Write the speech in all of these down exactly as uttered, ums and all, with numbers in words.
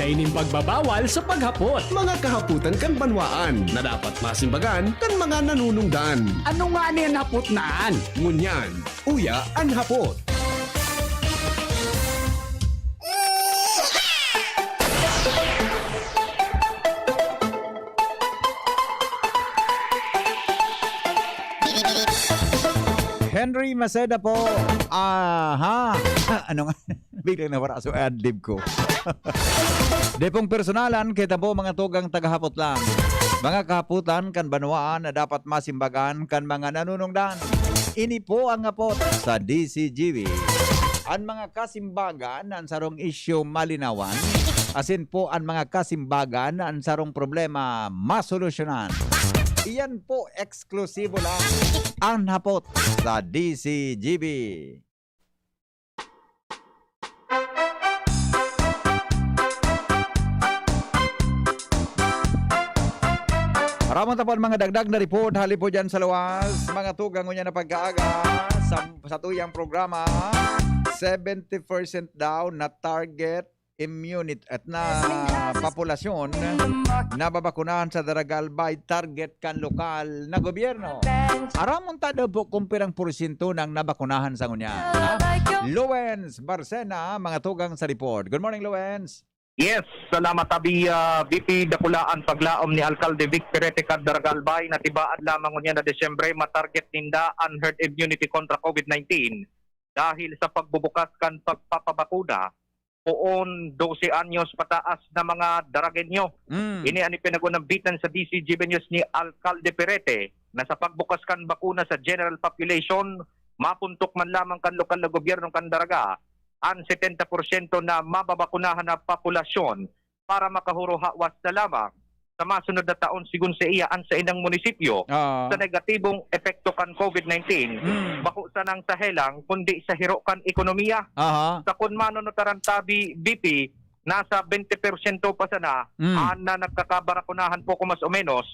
Ining pagbabawal sa paghapot. Mga kahapotan kan banwaan na dapat masimbagan kan mga nanunungdan. Ano nga ni an hapot na an? Ngunyan, uya an hapot. Henry Maceda po. Aha. Ano nga? Biglang nawara sa adlib ko. Di pong personalan, kita po mga tugang tagahapot lang. Mga kahapotan kan banwaan na dapat masimbagan kan mga nanunungdan. Ini po ang hapot sa D C G B. An mga kasimbagan na an sarong isyu malinawan, asin po an mga kasimbagan na an sarong problema masolusyonan. Iyan po, eksklusibo lang an hapot sa D C G B. Aramon ta po an mga dagdag na report hali po dyan sa luwas. Mga tugang, ngunyan na pagkaaga sa, sa tuyang programa, seventy percent daw na target immunity at na populasyon na babakunahan sa Daraga Albay, target kan lokal na gobyerno. Aramon ta daw po kung pirang porsyento nang nabakunahan sa ngunyan, ha? Lowens Barcena, mga tugang sa report. Good morning, Lowens. Yes, salamat, Abi. Ah, V P, dakula an paglaom ni Alkalde Vic Perete kan Daraga Albay na tibaad lamang ngunyan na Disyembre, matarget ninda an herd immunity kontra COVID nineteen dahil sa pagbubukas kan pagpapabakuna poon dose anyos pataas na mga Daragenyo. Mm. Ini an ipinag-unambitan sa D C G B News ni Alkalde Perete na sa pagbukas kan bakuna sa general population, mapuntok man lamang kan lokal na gobyerno kan Daraga an setenta porsyento na mababakunahan na populasyon para makahuruhawas na lamang sa masunod na taon, sigon sa iya, an saindang munisipyo Ah. sa negatibong epekto kan COVID nineteen, Mm. bako sanang sa helang, kundi sa hiro kan ekonomiya. Aha. Sa kun mano no tarantabi, V P, nasa twenty porsyento pa sana Mm. an na nagkakabakunahan, poko mas o menos,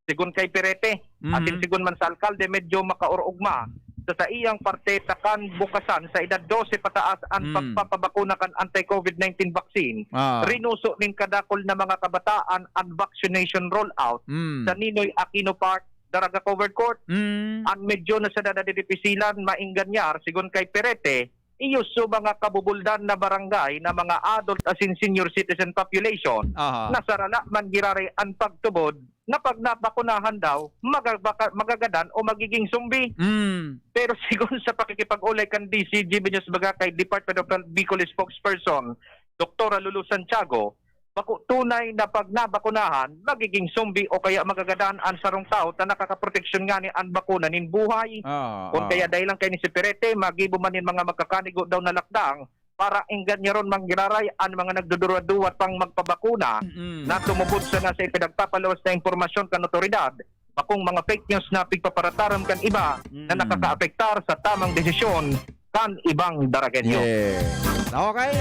sigon kay Perete. Mm. Asin sigon man sa alkalde, medyo makaorogma sa saiyang parte ta kan bukasan sa edad dose pataas an Mm. pagpapabakuna kan anti-COVID nineteen vaccine. Ah. Rinuso nin kadakul na mga kabataan an vaccination rollout Mm. sa Ninoy Aquino Park, Daraga Covered Court. Mm. An medyo na sa nadadidipisilan maenganyar, sigon kay Perete, iyo sa mga kabubuldan na barangay na mga adult asin senior citizen population Aha. na sarala man giraray an pagtubod na pag nabakunahan daw, magabaka-, magagadan o magiging zombie. Mm. Pero sigon sa pakikipag-olay kan D C G B News baga kay Department of Health Bicol spokesperson, Doktora Lulu Santiago, bako tunay na pag nabakunahan, magiging zombie o kaya magagadan an sarong tawo ta nakakaproteksyon ngani an bakuna nin buhay. Ah, Kun ah. kaya dai lang kay ni si Perete, magibo man nin mga magkakanigo daw na lakdang para engganyaron man giraray an mga nagduduwa-duwa pang magpabakuna Mm. na tumubod sana sa ipinagpapaluwas na impormasyon kan otoridad, bakong mga fake news na pigpaparataram kan iba na Mm. nakakaapektar sa tamang desisyon kan ibang Daragenyo. Yes. Okay.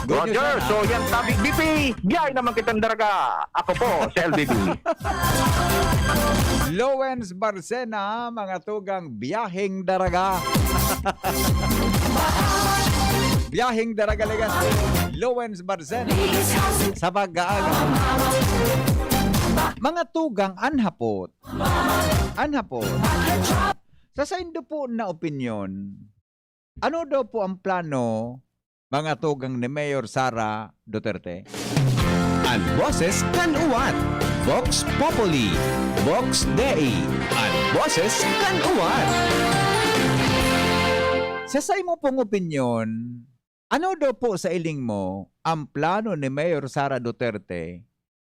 Good news Roger, yan, ah. so yan, Tabig B P, biyay naman kitang Daraga. Ako po, si L B B. Lowens Barcena, mga tugang biyaheng Daraga. Biyaheng Daraga Legazpi, Lowens Barcena, sa pag-aaga. Mga tugang an hapot. An hapot. Sa saindo po na opinyon, ano daw po ang plano, mga tugang ni Mayor Sara Duterte? An boses kan uwat. Vox Populi. Vox Dei. An boses kan uwat. Sa saimo pong opinyon, ano daw po sa iling mo ang plano ni Mayor Sara Duterte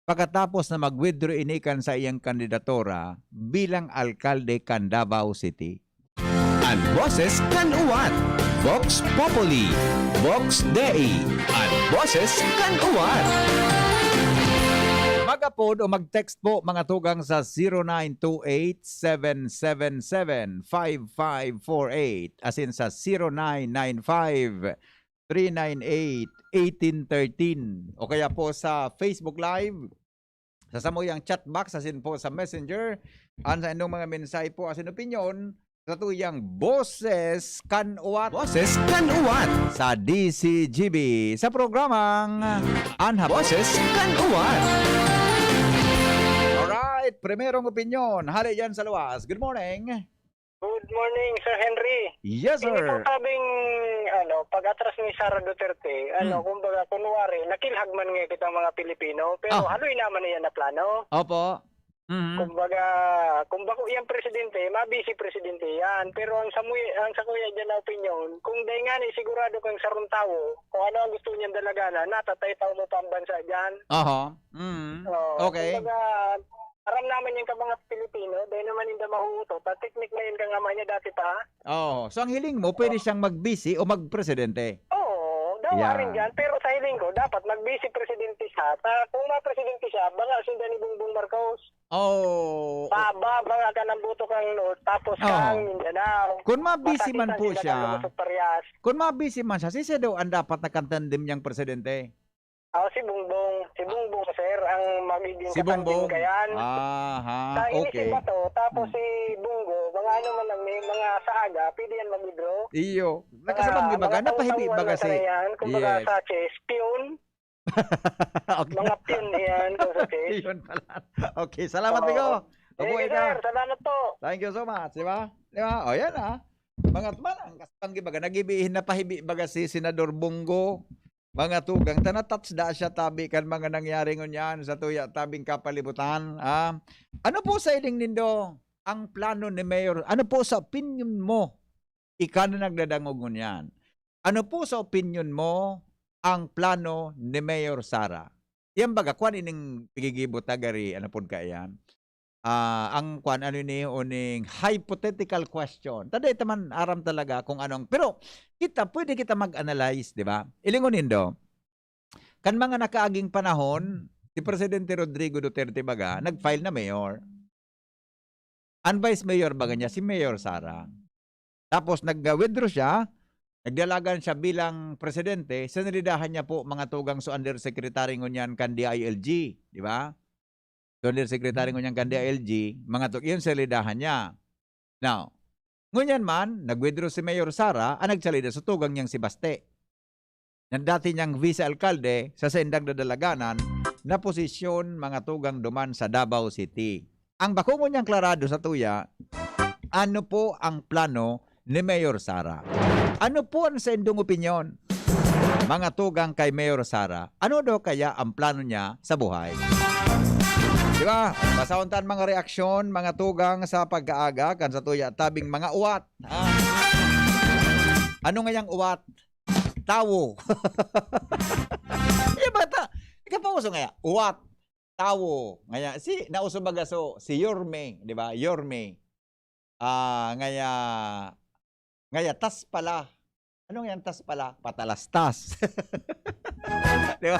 pagkatapos na mag-withdraw ini kan saiyang kandidatura bilang alkalde kan Davao City? An boses kan uwat. Vox Populi. Vox Dei. An boses kan uwat. Mag-apod o mag-text po, mga tugang, sa zero nine two eight, seven seven seven, five five four eight, asin sa zero nine nine five, three nine eight, eighteen thirteen. O kaya po sa Facebook Live, sa samuyang chat box, asin po sa Messenger, an saindong mga mensahe po, asin opinyon, sa tuyang Boses kan Uwat. Boses kan Uwat. Sa D C G B, sa programang Anha Boses kan Uwat. Alright, primerong opinyon. Hali dyan sa luwas. Good morning. Good morning, Sir Henry. Yes, Ini sir. pong sabing, ano, pag-atras ni Sara Duterte, ano, Hmm. kumbaga, kunwari, nakilhag man ngayon kitang mga Pilipino, pero Ah. haloy naman na yan na plano. Opo. Mhm. Kumbaga, kung bako yang presidente, mabisi presidente yan. Pero ang samuya, ang sakuya dyan na opinyon, kung dahil nga ni sigurado kang sarong tawo, kung ano ang gusto niyang dalaganan, natatay tao mo pa ang bansa dyan. Aha. Mhm. Oo, Okay. kumbaga, aram naman yan ka mga Pilipino, dahil naman hindi mahuutot. Ang teknik na yun kang ama niya dati pa. Oo. So, ang hiling mo, pwede Oo. siyang magbisi o magpresidente? Oo, daw Yeah. rin dyan. Pero sa hiling ko, dapat magbisi presidente siya. Ta, kung mapresidente siya, banga sinda ni Bongbong Marcos. Oh. Baba, banga ka ng buto kang North, tapos Oo. kang Mindanao. Kung mabisi man Matatisan po sila siya, kang Lumusot Parehas. kung mabisi man siya, si siya daw ang dapat nakantandem niyang presidente? Ah, si Bongbong. Si Bongbong, sir, ang magiging Si Bongbong? katandem ka yan. Aha, Sa ini si okay. Bato, tapos Hmm. si Bongo, mga ano man lang, may mga sa aga, pwede yan mag-withdraw. Iyo. Nakasabang Mga, di ba mga ka? Napahibi taw-taw ba lang kasi? sana yan. Kumbaga Yes. sa chess, peon. Okay. Mga peon yan, kung sa chess. Yun pala. Okay, salamat, Oo. Migo. Sige, Mabuhay ka. sir. Salamat po. Thank you so much, di ba? Di ba? O, yan, ah. Mga man, ang kasabang di ba ka? Nagibihin na pahibi baga si Senador Bongo. Mga tugang, ta na-touch da siya tabi kan mga nangyari ngunyan sa tuya tabing kapalibutan, ah. Ano po sa ining nindo ang plano ni Mayor? Ano po sa opinyon mo? Ika na nagdadangog ngunyan. Ano po sa opinyon mo ang plano ni Mayor Sara? Yan baga, kwan ining pigigibo ta gari, ano pod kaiyan? Ah, ang kwan, ano ini, uning hypothetical question. Ta dai ta man aram talaga kung anong, pero kita, pwede kita mag-analyze, di ba? Ilingon nindo, kan mga nakaaging panahon, si Presidente Rodrigo Duterte baga, nag-file na mayor. Ang vice mayor baga niya, si Mayor Sara. Tapos nag-withdraw siya, nagdalagan siya bilang presidente, sinalidahan niya po mga tugang so undersecretary ngunyan kan D I L G, di ba? So undersecretary ngunyan kan D I L G, mga tug-, yun sinalidahan niya. Now, ngunyan man, nag-withdraw si Mayor Sara, ang nagsalida sa tugang niyang si Baste. Nang dati niyang vice alkalde sa saindang dadalaganan na posisyon, mga tugang duman sa Davao City. Ang bako ngunyan klarado sa tuya, ano po ang plano ni Mayor Sara? Ano po ang saindong opinyon, mga tugang kay Mayor Sara? Ano daw kaya ang plano niya sa buhay? Di ba? Basahon ta an mga reaksyon, mga tugang sa pag-aaga, kan sa tuya tabing mga uwat. Ah. Ano ngayang uwat? Tawo. Yung bata, ikapauso ngaya, uwat, tawo. Ngaya, si, nauso baga so, si Yorme, di ba? Yorme. Ah, ngaya, ngaya, tas pala. Ano ngayang tas pala? Patalastas. Di ba?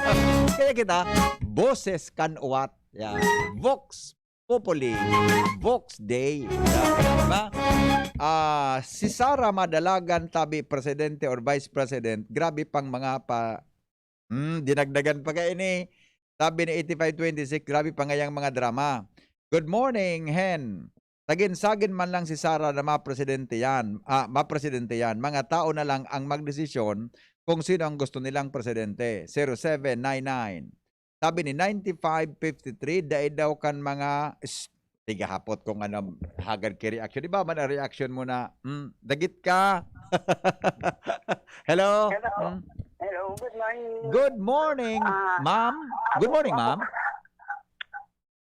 Kaya kita, boses kan uwat. Yeah. Vox Populi, Vox Dei. Di ba? Ah, si Sara madalagan tabi presidente or vice president, grabe pang mga pa, hmm, dinagdagan pa kaini. Sabi ni eighty-five twenty-six, grabe pa ngayang mga drama. Good morning, Hen. Sagin-sagin man lang si Sara na mapresidente yan, ah, mapresidente yan. Mga tao na lang ang magdesisyon kung sino ang gusto nilang presidente. Zero seven nine nine. Sabi ni ninety-five fifty-three, dai daw kan mga, shh, tiga hapot kung ano, hagad kay reaction. Di ba man ang reaction mo na, hmm, dagit ka? Hello? Hello. Hmm? Hello, good morning. Good morning, Ah, ma'am. Good morning, ma'am.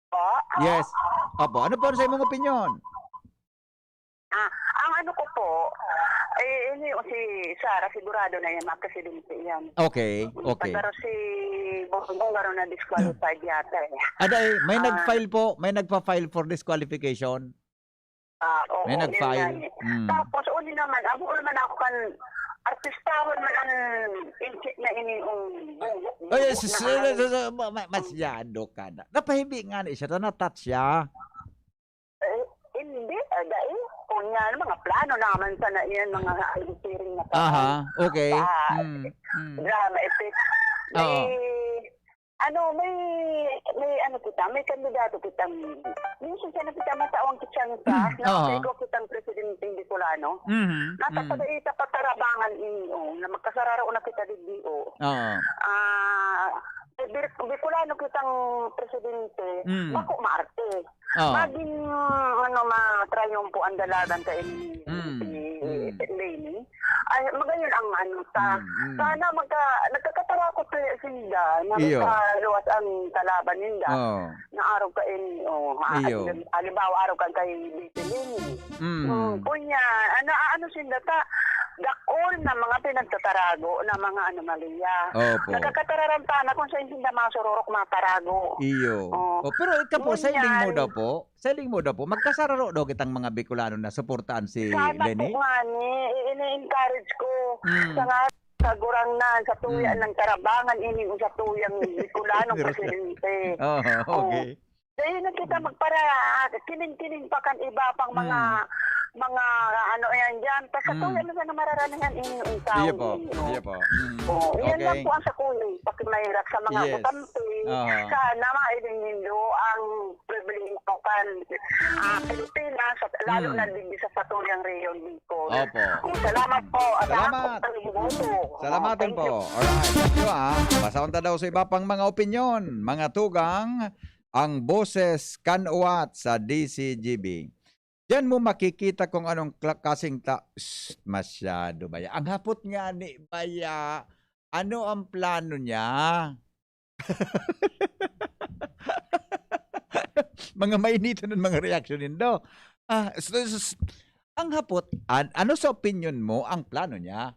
Po? Yes. Opo. Ano po ang sa imong opinyon? Ah, ang ano ko po, eh, ini, si Sara, sigurado na yan, mga presidente yan. Okay, okay. Pero si Bongbong, karon na disqualified yata eh. Aday, may Ah. nag-file po, may nagpa-file for disqualification. Ah, oo, May yun nag-file. nga eh. Mm. Tapos, uli naman, amo naman ako kan artistahon man ang inchik na ini, um, Bongbong Ay, na sus-, ano. sus-, sus-, ma-, ma-, masyado ka na. Napahibi nga ni siya, na-touch siya. Eh, hindi, ah, dai. Kung yan, mga plano naman sana yan, mga siring na plano. Aha, okay. Sa Mm, mm. drama effect. Oo. Eh, Ano, may, may ano kita, may kandidato kitang, minsan siya na kita matawang kitsansa, na Oo. Ikaw kitang presidenteng Bicolano. Mhm, mm. Nasa pag-iita pa tarabangan ini, oh, na magkasararo na kita digdi, oh. Oo. Ah, Bi-, Bicolano kitang presidente, Mm. bako maarte. Oo. Magin, ano, matrayumpo ang dalagan sa ini Mm, si mm. Leni. Ay, magayon ang ano, sa, Mm, mm. sana magka-, nagkakatarakot kaya sinda na Iyo. Magkaluwas ang kalaban ninda. Oo. Na araw ka ini, oh, ha, Iyo. halim-, halimbawa, araw ka kay Bibi Leni. Mm. Oh, kunya, ano, ano sinda ta? Dakul na mga pinagtatarago na mga anomalya. Opo. Nagkakatararantana kung saan sinda masururok, matarago. Iyo. Oh. Oh, pero ikaw po, sa Ngunyan hiling mo daw po, sa hiling mo daw po, magkasararo daw kitang mga Bicolano na suportahan si Sana Leni? po nga ni, i-, ini-encourage ko. Mm. Sa nga, sa gurangnan, sa tuya Mm. ng tarabangan, ini o sa tuyang Bicolano Pero sa presidente. Oo, Oh. okay. Dahil na kita magpara, kining-kining pa kan iba pang mga, Mm. mga ano yan dyan. Ta sa Mm. tuya na sana mararamihan ini yung tao Iyo po, ninyo. iyo po. Mm. Oh, yan lang Okay. po ang sa kuya, pakimahirap sa mga Yes. botante. Aha. Sana mailing nindo ang problema ko kan, ah, Pilipinas, at lalo Mm. na digdi sa Satuyang Rehiyon, Bicol. Opo. Oh, salamat po. At Salamat. ako, ang iboto. Salamaten Thank po. you. Alright. Thank you, ah. Basahon ta daw sa iba pang mga opinyon, mga tugang, ang boses kan uwat sa D C G B. Diyan mo makikita kung anong kla-, kasing ta-, Shh, masyado baya. Ang hapot nga ni baya, ano ang plano niya? Mga mainiton ang mga reaksyon nindo. Ah, s-, s-, s-, ang hapot, an-, ano sa opinyon mo ang plano niya?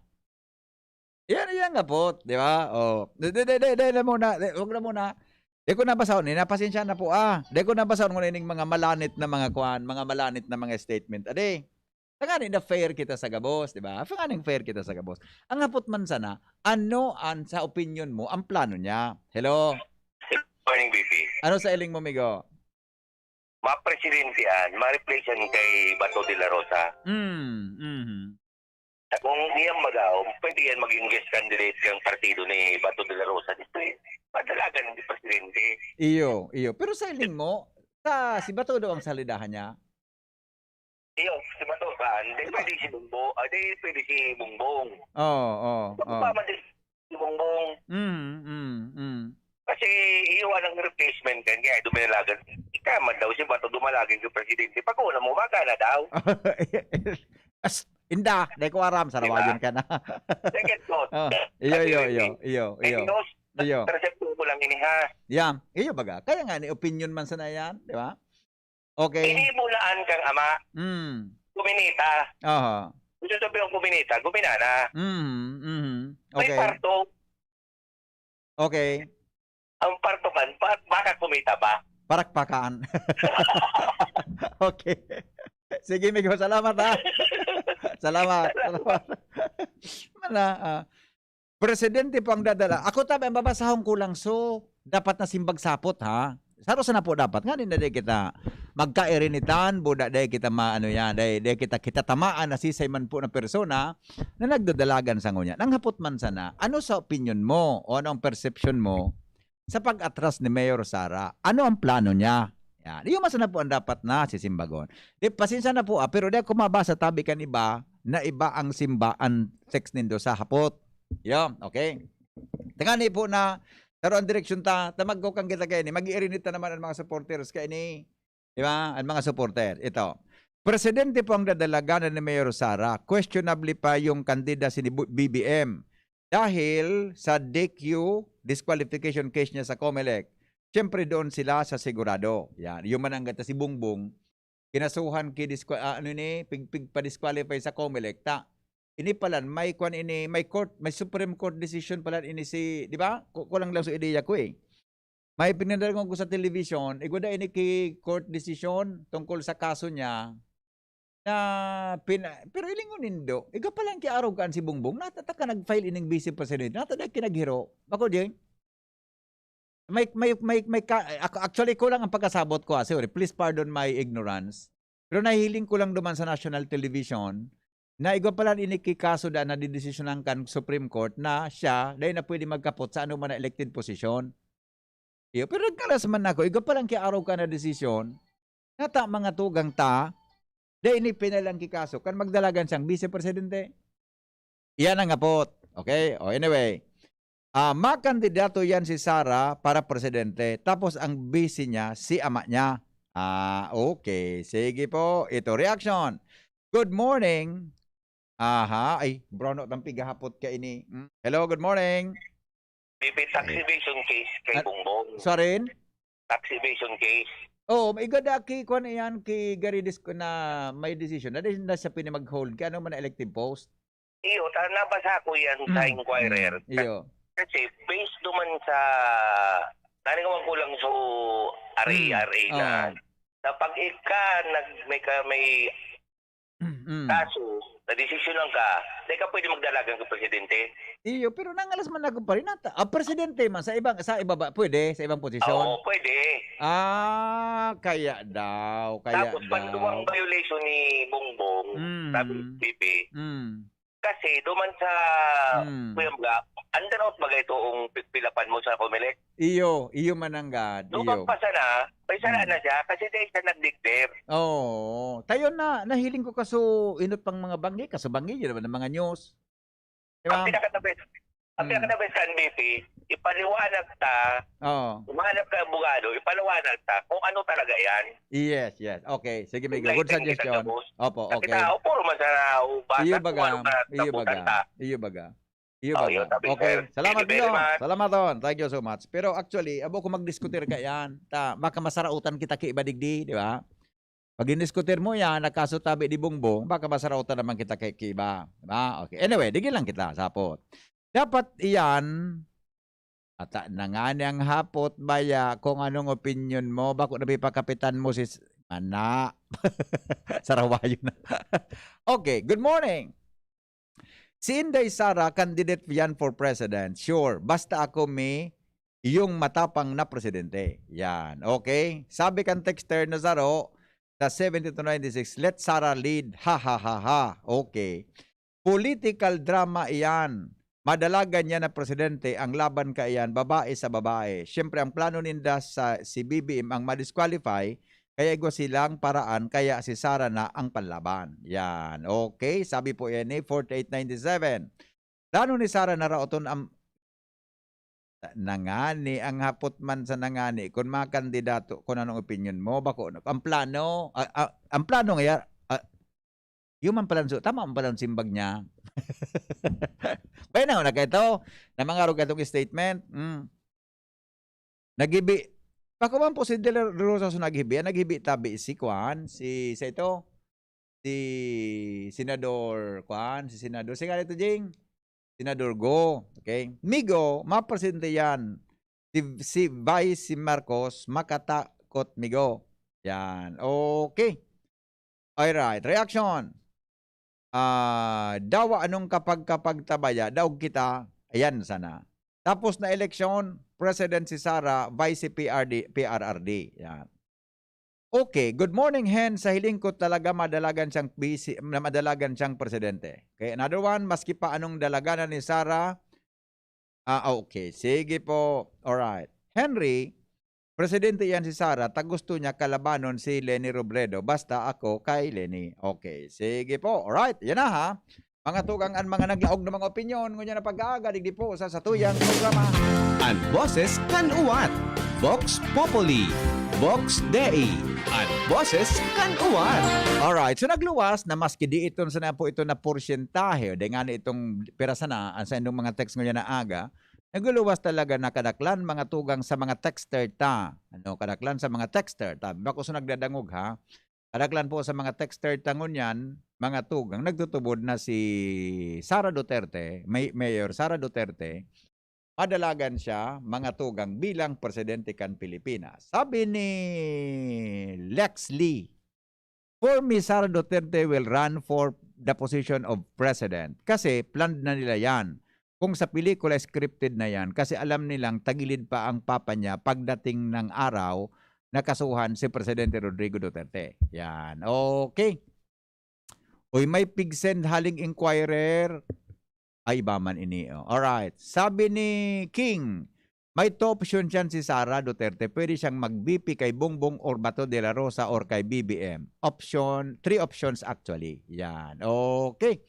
Yan, yan nga po, di ba? Oh. Di, di, di, di, di na muna. Di, wag na muna. Di ko nabasahon, eh, napasensya na po, ah. Di ko nabasahon kung ining mga malanit na mga kuan, mga malanit na mga statement. Ade, tanganing na fair kita sa gabos, di ba? Tanganing fair kita sa gabos. Ang hapot man sana, ano ang, sa opinion mo, ang plano niya? Hello? Morning, B P. Ano sa iling mo, migo? Mapresidente yan, ma-replace yan kay Bato de la Rosa. Mm, mhm. Kung iyan magaw, pwede yan maging guest candidate kang partido ni Bato de la Rosa. Dito eh, madalagan ng presidente. Iyo, iyo. Pero sa iling mo, sa, si Bato daw ang salidahan niya? Iyo, si Bato ba? Hindi, Di ba? Pwede si Bungbo-, ah, di, pwede si Bongbong. Oo, oo, Bato oo. pa, madi-, si Bongbong. Mm, mm, mm. Kasi iyo ang replacement kan, kaya duminalagan. Ika man daw si Bato dumalagan kay presidente. Pag una mo, magana daw. As, inda, dai ko aram, Di ba? Sarawayon ka na. Second thought. Ah, iyo, Kasi iyo, hindi. iyo, iyo, Ay, iyo. Diyos, Iyo. Intercept ko lang ini, ha? Yan. Iyo baga. Kaya nga, ni opinion man sana yan, di ba? Okay. Hinimulaan kang ama. Mm. Kuminita. Aha. Gusto sabihin kong kuminita, guminana. Mhm, mhm. May Okay. parto. Okay. Ang parto kan, pa-, baka kumita pa. Parakpakan. Okay. Sige, migo. Salamat, ha. Salamat. Salamat. Mana, ah, presidente po ang dadala. Ako tabi, ang babasahon ko lang, so, dapat na simbag sapot, ha? Saro sana po dapat. Nga, di na di kita magkairinitan, buda, di kita maano yan, di, di kita, kita tamaan na sisay man po na persona na nagdadalagan sa ngunyan. Ang hapot man sana, ano sa opinion mo o ano ang perception mo sa pag-atras ni Mayor Sara? Ano ang plano niya? Yan. Iyo man sana po ang dapat na sisimbagon. Di, pasensya na po, ah, pero di ako mabasa tabi kan iba na iba ang simba, ang text nindo sa hapot. Yo, okay. Tangani po na, pero ang direksyon ta, tamagko kan kita kaini, mag-iirinit na naman ang mga supporters kaini. Di ba? Ang mga supporter. Ito. Presidente po ang dadalaganan ni Mayor Sara. Questionably pa yung kandida si Bu-, B B M. Dahil sa D Q disqualification case niya sa Comelec, siyempre doon sila sa sigurado. Yan. Yung mananggata si Bongbong, kinasuhan ki disqua-, ah, ano ni, pig-, pigpa-disqualify sa Comelec, ta. Ini palan, may kwan ini, may court, may Supreme Court decision palan ini si, di ba? Ku-, kulang lang sa ideya ko eh. May pinadala ko sa television, igwa da ini ki court decision tungkol sa kaso niya na pina-, pero ilingon nindo, igwa palan ki arog kan si Bongbong, nata ta ka nag-file ining vice president, nata da kinaghiro. Bako di, may, may, may, may ka, ac-, actually, kulang ang pagkasabot ko, ah, sorry, please pardon my ignorance. Pero nahihiling ko lang duman sa national television, na igwa palan ini ki kaso da na didesisyonan kan Supreme Court na siya, dai na pwede magkapot sa ano man na elected position. Iyo, pero nagkalas man ako, igwa pa lang ki arog ka na desisyon, nata mga tugang ta, dai ini pinalang ki kaso, kan magdalagan siyang vice presidente. Iyan ang apot. Okay? O, anyway. Ah, makandidato yan si Sara para presidente. Tapos ang vice niya, si ama niya. Ah, okay. Sige po. Ito, reaction. Good morning. Aha. Ay, brown out ang pigahapot ka ini. Mm. Hello, good morning. Bibi, tax Ay. evasion case kay Ah, Bongbong. Sarin? Tax evasion case. Oh, igada ki kuan iyan ki Gary Dis na may decision na di na siya pini mag-hold kay ano man na elective post. Iyo, ta nabasa ko yan sa Mm, Inquirer. mm, iyo. Kasi based naman sa, naningawan ko lang sa R A R A na, Oo. na pag ika nag, may, ka, may Mm. kaso, na desisyonan ka, di ka pwede magdalagan kay presidente. Iyo, pero nangalas man ako pa rin ata. Ah, presidente man sa ibang sa ibaba, pwede sa ibang posisyon. Oo, pwede. Ah, kaya daw, kaya Tapos, daw. Panduang violation ni Bongbong, Mm. sabi ni Bibi, Mm. kasi duman sa Mm. Kuya Mga, under out ba ito ang pigpilapan mo sa Comelec? Iyo, iyo mananggad. Duman Iyo. pa sana, may sala Mm. na siya kasi dahil siya nag-declare. Oo. Tayo na, nahiling ko kaso inot pang mga banggi, kaso banggi, yun naman ang mga news. Di Ang ba? pinaka-the best, ang Mm. pinaka-the best sa N B P, ipaliwanag ta, Oo. umahanap ka abogado, ipaliwanag ta kung ano talaga yan. Yes, yes. Okay. Sige, Migo. Enlighten Good kita suggestion. gabos. Opo, Sa okay. kita, o puro man sa ubas, Iyo sa kung baga. ano na Iyo nabutan baga. ta. Iyo baga. Iyo Oh, baga. yun, sabi, Okay. sir. Salamat, Thank you very Migo. much. Salamat, Ton. Thank you so much. Pero actually, abo ko magdiskutir ka yan. Ta, baka masarautan kita ki iba digdi, di ba? Pag iniskutir mo yan, nagkaso tabi di Bongbong, baka masarautan naman kita kay ki iba. Di ba? Okay. Anyway, digi lang kita, sapot. Dapat iyan, ata na nga ni ang hapot, baya, kung anong opinion mo, bako na pipakapitan mo si s-, ana. Sarawayo na. Okay, good morning. Si Inday Sara, candidate yan for president. Sure. Basta ako may yung matapang na presidente. Yan. Okay? Sabi kan texter na saro sa seventy to ninety-six, "Let Sara lead." Ha, ha, ha, ha. Okay. Political drama iyan. Madalagan niya na presidente ang laban kaiyan, babae sa babae. Siyempre, ang plano ninda sa si B B M ang ma-disqualify, kaya igwa silang paraan, kaya si Sara na ang panlaban. Yan. Okay, sabi po yan ni forty-eight ninety-seven. Plano ni Sara na raoton ang nangani, ang hapot man sa nangani, kung mga kandidato, kung anong opinion mo, bako, ang plano, ah, ah, ang plano nga, ah, human pala, so, tama man pala ang simbag niya. Kaya na, na kayo, na mga arog atong statement. Mm. Naghibi, bako man po si De La Rosa so naghibi, ang naghibi tabi si Kwan, si, sa ito, si Senador Kwan, si Senador, si nga ito, Jing? Senador Go. Okay? Migo, mapresidente yan. Si, si Vice, si Marcos, makatakot, Migo. Yan. Okay. Alright. Reaction. Ah, dawa anong kapag, kapag tabaya, daog kita. Ayan sana. Tapos na eleksyon, President si Sara, Vice si P R D, P R R D. Yan. Okay, good morning, Hen. Sa hiling ko talaga madalagan siyang bisi-, na madalagan siyang presidente. Okay, another one, maski pa anong dalaganan ni Sara. Ah, okay. Sige po. Alright. Henry, presidente yan si Sara, ta gusto niya kalabanon si Leni Robredo. Basta ako kay Leni. Okay. Sige po. Alright. Yan na ha. Mga tugang an mga naglaog na mga opinyon, ngunyan na pag-aaga, digdi po sa satuyang programa. An Boses kan Uwat. Vox Populi. Vox Dei. An Boses kan Uwat. Alright, so nagluwas na maski di iton sana po ito na porsyentahe, o di nga na itong pira sana, ang sa inyong mga text ngunyan na aga, nagluwas talaga na kadaklan mga tugang sa mga texter ta. Ano, kadaklan sa mga texter ta. Bako so nagdadangog ha. Kadaklan po sa mga texter ta ngunyan, mga tugang, nagtutubod na si Sara Duterte, May-, Mayor Sara Duterte, madalagan siya, mga tugang, bilang presidente kan Pilipinas. Sabi ni Lex Lee, "For me, Sara Duterte will run for the position of president." Kasi planned na nila yan. Kung sa pelikula, scripted na yan. Kasi alam nilang tagilid pa ang papa niya pagdating ng araw na kasuhan si Presidente Rodrigo Duterte. Yan. Okay. Uy, may pig-send haling Inquirer. Ay, iba man ini, oh. Alright. Sabi ni King, May two options yan si Sara Duterte. Pwede siyang mag-V P kay Bongbong or Bato de la Rosa or kay B B M. Option, three options actually. Yan. Okay.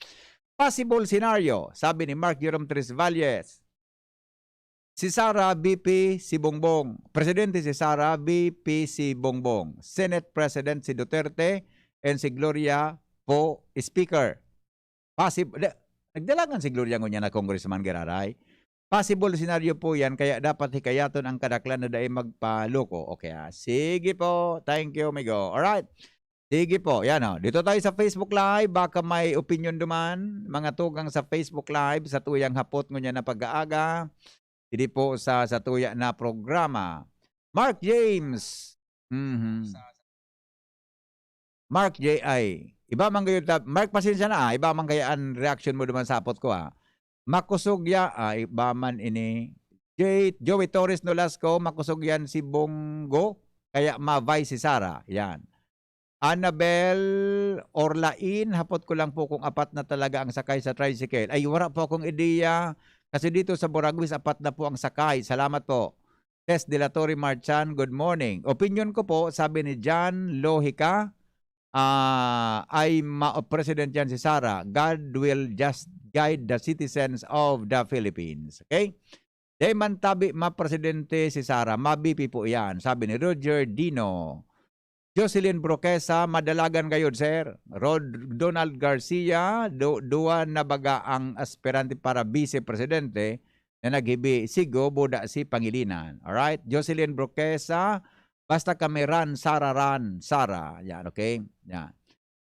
Possible scenario, sabi ni Mark Jerome Tresvalles. Si Sara, V P si Bongbong. Presidente si Sara, V P si Bongbong. Senate President si Duterte and si Gloria po Speaker. Possible, nagdalagan si Gloria ngunyan na congressman, giraray. Possible scenario po yan, kaya dapat hikayaton ang kadaklan na dai magpaloko. Okay, ah. Sige po. Thank you, amigo. Alright. Sige po. Yan, oh. Dito tayo sa Facebook Live. Baka may opinion duman. Mga tugang sa Facebook Live, sa tuyang hapot ngunyan na pag-aaga. Hindi po sa, sa tuya na programa. Mark James. Mhm. Mark J I. Iba man kayo, ta-, Mark, pasensya na, ah. Iba man kaya ang reaction mo duman sa apot ko, ah. Makusog ya, ah, iba man ini. J-, Joey Torres Nolasco, makusog yan si Bongo, kaya ma-vice si Sara. Yan. Annabel Orlain, hapot ko lang po kung apat na talaga ang sakay sa tricycle. Ay, wala po akong ideya. Kasi dito sa Boragwis, apat na po ang sakay. Salamat po. Tess de la Torre Marchan, good morning. Opinyon ko po, sabi ni John Lohica, ah, ay ma-, President yan si Sara. God will just guide the citizens of the Philippines. Okay? Dai man tabi ma-presidente si Sara, ma-V P po yan, sabi ni Roger Dino. Jocelyn Broquesa, madalagan gayod, sir. Rod-, Donald Garcia, du-, duwa na baga ang aspirante para vice presidente na naghibi, si Go, Buda, si Pangilinan. Alright? Jocelyn Broquesa, basta kami ran, Sara ran, Sara. Yan, okay? Yan.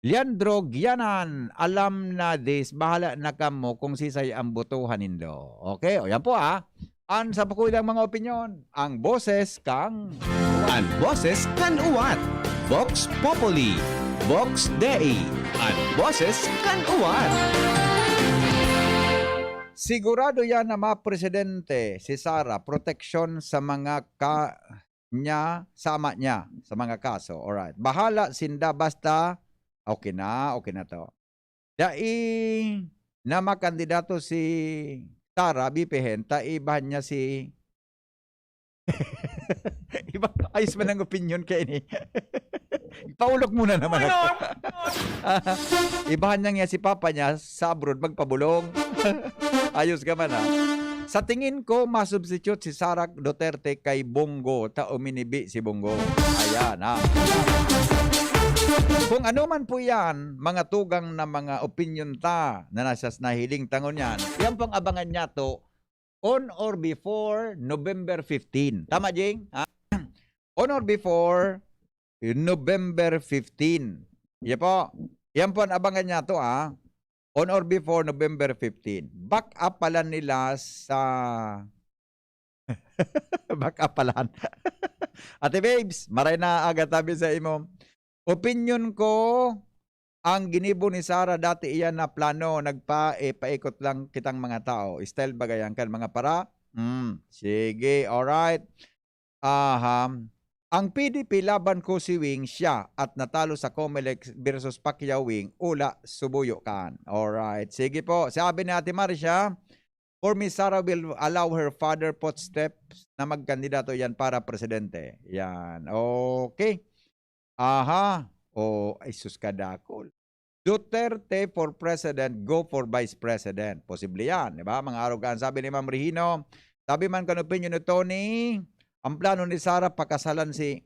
Leandro Gianan, alam na this, bahala na kamo kung sisay ang botohan nindo. Okay, o yan po, ah. An sa pakuyang mga opinyon, ang boses kang An boses kan uwat. Vox Populi. Vox Dei. An boses kan uwat. Sigurado yan na mapresidente si Sara, proteksyon sa mga ka-, niya, sa ama niya, sa mga kaso. Alright. Bahala sinda, basta okay na, okay na to. Dai na makandidato si Sara, bipihen, ta ibahan niya si Iba, ayos man ang opinyon kay ini. Paulok muna naman ako. Ibahan niya nga si papa niya sa abroad magpabulong. Ayos ka man, ha? Sa tingin ko, masubstitute si Sara Duterte kay Bongo, ta uminibi si Bongo. Ayan, ha? Kung ano man po yan, mga tugang na mga opinyon ta na nasa nahiling tangon yan, yan pong abangan niya to on or before November fifteen. Tama, Jing? Ha? On or before November fifteen. Iya po. Yan po ang abangan niya to, ah. On or before November fifteen. Back up pala nila sa back up pala. Ate Babes, maray na aga tabi sa imo. Opinyon ko, ang ginibo ni Sara dati iyan na plano, nagpa-, eh, paikot lang kitang mga tao. Style bagay ang kan mga para. Hmm, sige, alright. Aha. Ang P D P laban ko si Wing siya at natalo sa Comelec versus Pacquiao Wing, ula, subuyo kan. Alright. Sige po. Sabi ni Ate Marcia, for me, Sara will allow her father footsteps na magkandidato yan para presidente. Yan. Okay. Aha. O, ay sus, kadakol. Duterte for president, go for vice president. Posible yan, di ba? Mga arogan, sabi ni Ma'am Regino. Sabi man kan opinyon ni Tony, ang plano ni Sara, pakasalan si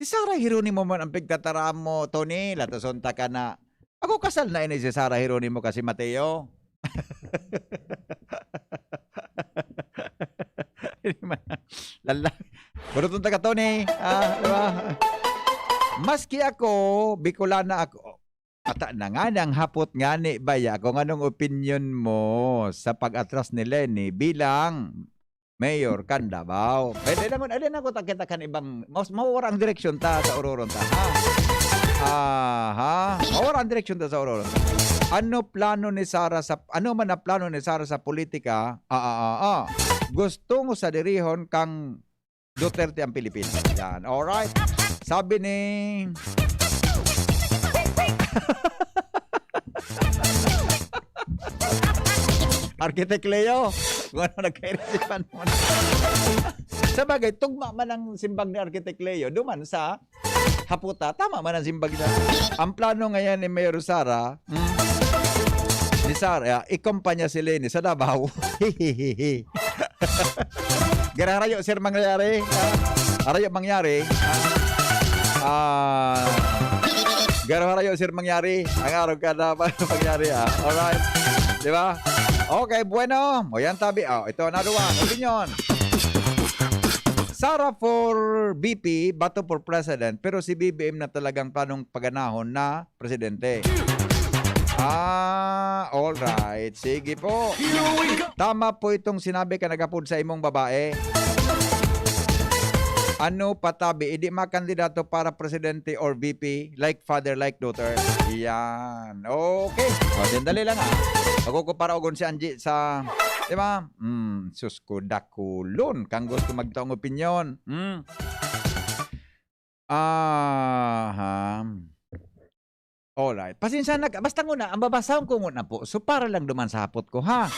Si Sara Geronimo man ang pigtataram mo, Tony. Latason ta ka na. Ako kasal na ini si Sara Geronimo kasi Mateo. Lala. Buruton ta ka, Tony. Ah, di ba? Maski ako, Bicolana ako. Ata na nga nang hapot ngani baya kung anong opinyon mo sa pag-atras ni Leni bilang mayor kan Davao. Pwede naman, alin ako takita kan ibang, mas mawawara ang direksyon ta sa ororon ta, ha? Aha, mawawara ang direksyon ta sa ororon ta. Ano plano ni Sara sa, ano man ang plano ni Sara sa politika? Ah, ah, ah, ah. Gusto mo sa dirihon kang Duterte ang Pilipinas. Yan, alright. Sabi ni Architect Leo, kung ano nagkairisipan mo na. Sa bagay, tugma man ang simbag ni Architect Leo, duman sa haputa, tama man ang simbag niya. Ang plano ngayon ni Mayor Sara, hmm, ni Sara, ikumpanya si Leni sa Davao. Garo harayo, sir, mangyari. Harayo mangyari. Ah, garo harayo, sir, mangyari. Ang araw ka na pa mangyari, ah. Alright. Di ba? Okay, bueno. O yan, tabi. Oh, ito, another one. Opinion. Sara for V P, Bato for President. Pero si B B M na talagang planong paganahon na presidente. Ah, alright. Sige po. Tama po itong sinabi ka nagapod sa imong babae. Ano patabi, idi makandidato para presidente or V P, like father, like daughter. Yan. Okay. O, sandali lang, ah. Ako ko para ugon si Angie sa, di ba? Hmm, sus ko, dakulon. Kang gusto magtaong opinyon. Hmm. Aha. Alright. Pasensya na ka. Basta nguna, ang babasahon ko nguna po. So, para lang duman sa hapot ko, ha?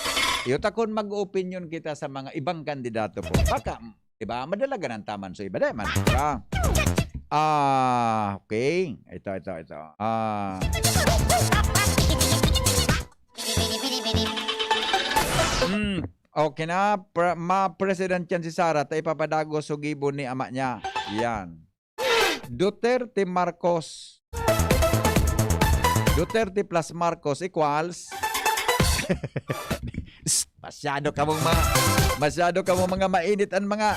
Iyo ta kun mag-opinion kita sa mga ibang kandidato po. Baka, di ba, madalagan ang taman sa iba. Di man, di ba? Ah, okay. Ito, ito, ito. Ah. Hmm, okay na. Pre-, ma-president yan si Sara. Ta ipapadagos so gibo ni ama niya. Yan. Duterte Marcos. Duterte plus Marcos equals Psst, masyado kamong mga, masyado kamong mga mainit ang mga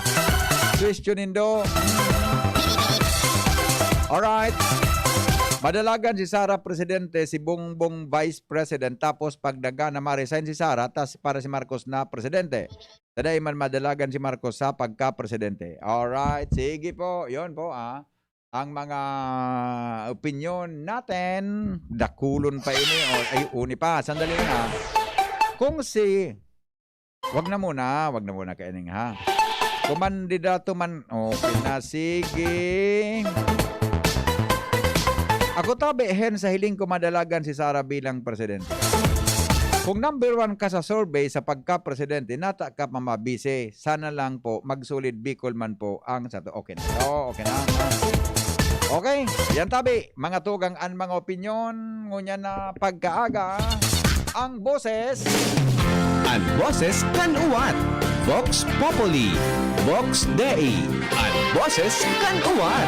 question nindo. Alright. Madalagan si Sara presidente, si Bongbong vice president, tapos pag nagana ma-resign si Sara, tas para si Marcos na presidente. Taday man madalagan si Marcos sa pagka-presidente. Alright, sige po. Yun po, ah. Ang mga opinyon natin, dakulon pa ini. O, ay, uni pa. Sandali lang, ah. Kung si, wag na muna, wag na muna kaining, ha. Kumandidato man, okay na, sige. Ako tabi, hen, sa hiling ko madalagan si Sara bilang presidente. Kung number one ka sa survey sa pagka-presidente, nata ka mamabise. Sana lang po, magsulid Bicol man po ang sato. Okay na. Oo, okay na. Okay, yan tabi. Mga tugang an mga opinyon, ngunyan na pagkaaga, ang boses. An boses kan uwat. Vox Populi. Vox Dei. An boses kan uwat.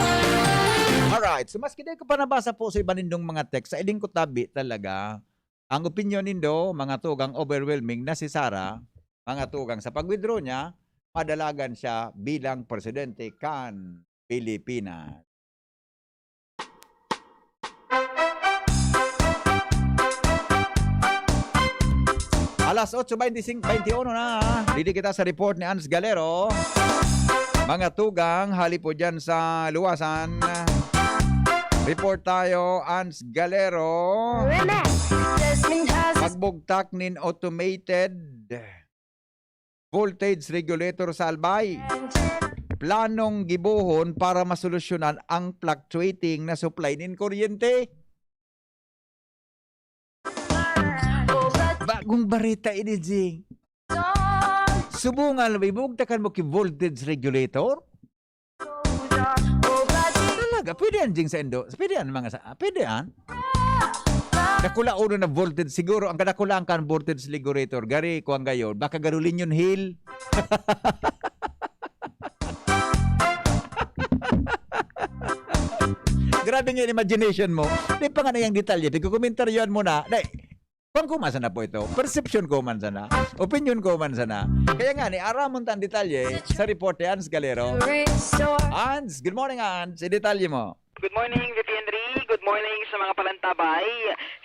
Alright, so maski di ko pa nabasa po sa iba nindong mga text, sa iling ko tabi talaga, ang opinyon nindo, mga tugang, overwhelming na si Sara, mga tugang, sa pag-withdraw niya, madalagan siya bilang presidente kan Pilipinas. Alas otso beintisinko, beintiuno na. Didi kita sa report ni Ans Galero. Mga tugang, hali po dyan sa luwasan. Report tayo, Ans Galero. Pagbugtak nin automated voltage regulator sa Albay. Planong gibohon para masolusyonan ang fluctuating na supply nin kuryente. Bagong bareta ini, Jing. Subungan, ibugtakan mo ki voltage regulator? Talaga, pwede yan, Jing, sa Indo. Pwede yan, mga sa, pwede yan. Dakula uno na voltage. Siguro, ang kadakulaan kan voltage regulator, gari, kuwang gayon, baka Garolinyon Hill. Grabe nga yung imagination mo. Di pa nga na yung detalye. Pagkukomentaryohan mo na. Dai, kwan ko man sana po ito. Perception ko man sana. Opinion ko man sana. Kaya nga, ni aramon tan detalye sa report ni Hans Galero. Hans, good morning, Hans. Idetalye mo. Good morning, V P Henry. Good morning sa mga palantabay.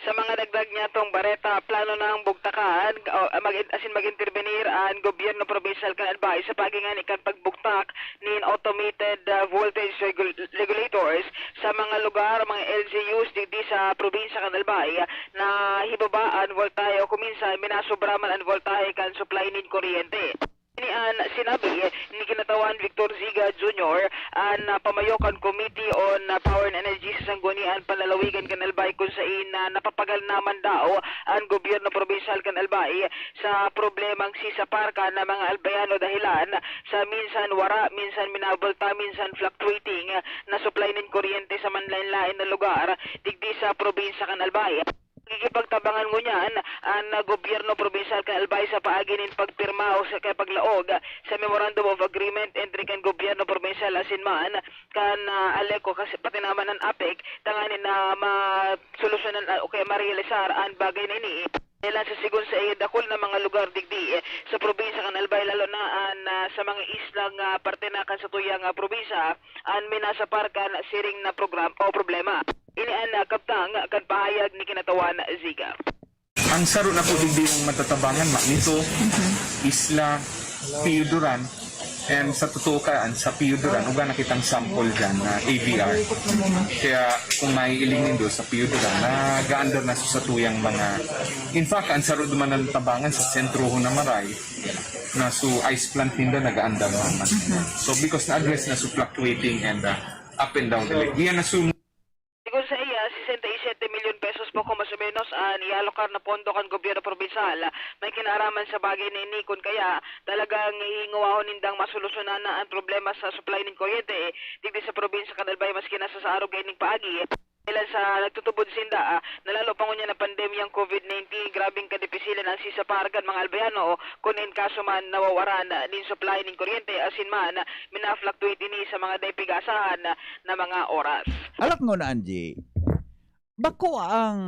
Sa mga dagdag niya tong bareta, plano nang bugtakan, o, mag-, asin mag-intervenir an gobyerno probinsyal kan Albay sa pagingani kan pagbugtak nin automated, ah, voltage regul-, regulators sa mga lugar, mga L G Us digdi sa probinsya kan Albay na hibaba an voltahe o kung minsan minasobra man an voltahe kan supply nin kuryente. Ini an Sinabi ni Kinatawan Victor Ziga Junior, an, ah, pamayo kan Committee on, ah, Power and Energy sa Sangguniang Panlalawigan kan Albay, kun sain na napapagal naman daw an gobyerno probinsyal kan Albay sa problemang sisapar kan mga Albayano dahelan sa minsan wara, minsan minabulta, minsan fluctuating na supply nin kuryente sa manlaen-laen na lugar digdi sa probinsya kan Albay. Kikipagtabangan ngunyan an gobyerno probinsyal kan Albay sa paagi nin pagpirma o sa kaya paglaog sa Memorandum of Agreement entre kan gobyerno probinsyal asin man kan, ah, ALECO kasi pati naman an APEC tanganing na masolusyonan, ah, o kaya marealisar an bagay na ini. Dahilan sa sigon sa iya, dakul na mga lugar digdi, eh, sa probinsya kan Albay, lalo na an, ah, sa mga islang, ah, parte na kan satuyang, ah, probinsya, an minasapar kan siring na program o problema. Ini an, ah, kabtang kan pahayag ni Kinatawan Ziga. Ang saro na po digdi yung matatabangan, Magnito, Isla, Pio Duran, and sa totoo ka, an sa Pio Duran, uga na kitang sample dyan na A V R. Kaya kung maiiling nindo sa Pio Duran, nag-aandar na sa tuyang mga, in fact, ang saro duman ng tabangan sa sentro ho na maray, na so ice plant ninda nag-aandar naman. So because na-address na so fluctuating and uh, up and down the lake. Iyan na so Sigon sa iya, sesenta y siete milyon pesos po kung mas o menos an ialokar na pondo kan gobyerno probinsal may kinaaraman sa bagay na ini, kun kaya talagang hihingowahon nindang masolusyonan na an problema sa supply nin kuryente digdi sa probinsya kan Albay, maski nasa sa arog kaining paagi. Dahilan sa nagtutubod sinda, ah, na lalo pa ngunyan na pandemyang covid nineteen, grabing kadipisilan ang sisapar kan mga Albayano kun in kaso man nawawaran nin supply nin kuryente, asin man mina-fluctuate ini sa mga dai pigasahan na mga oras. Alak mo na, Angie. Bako ang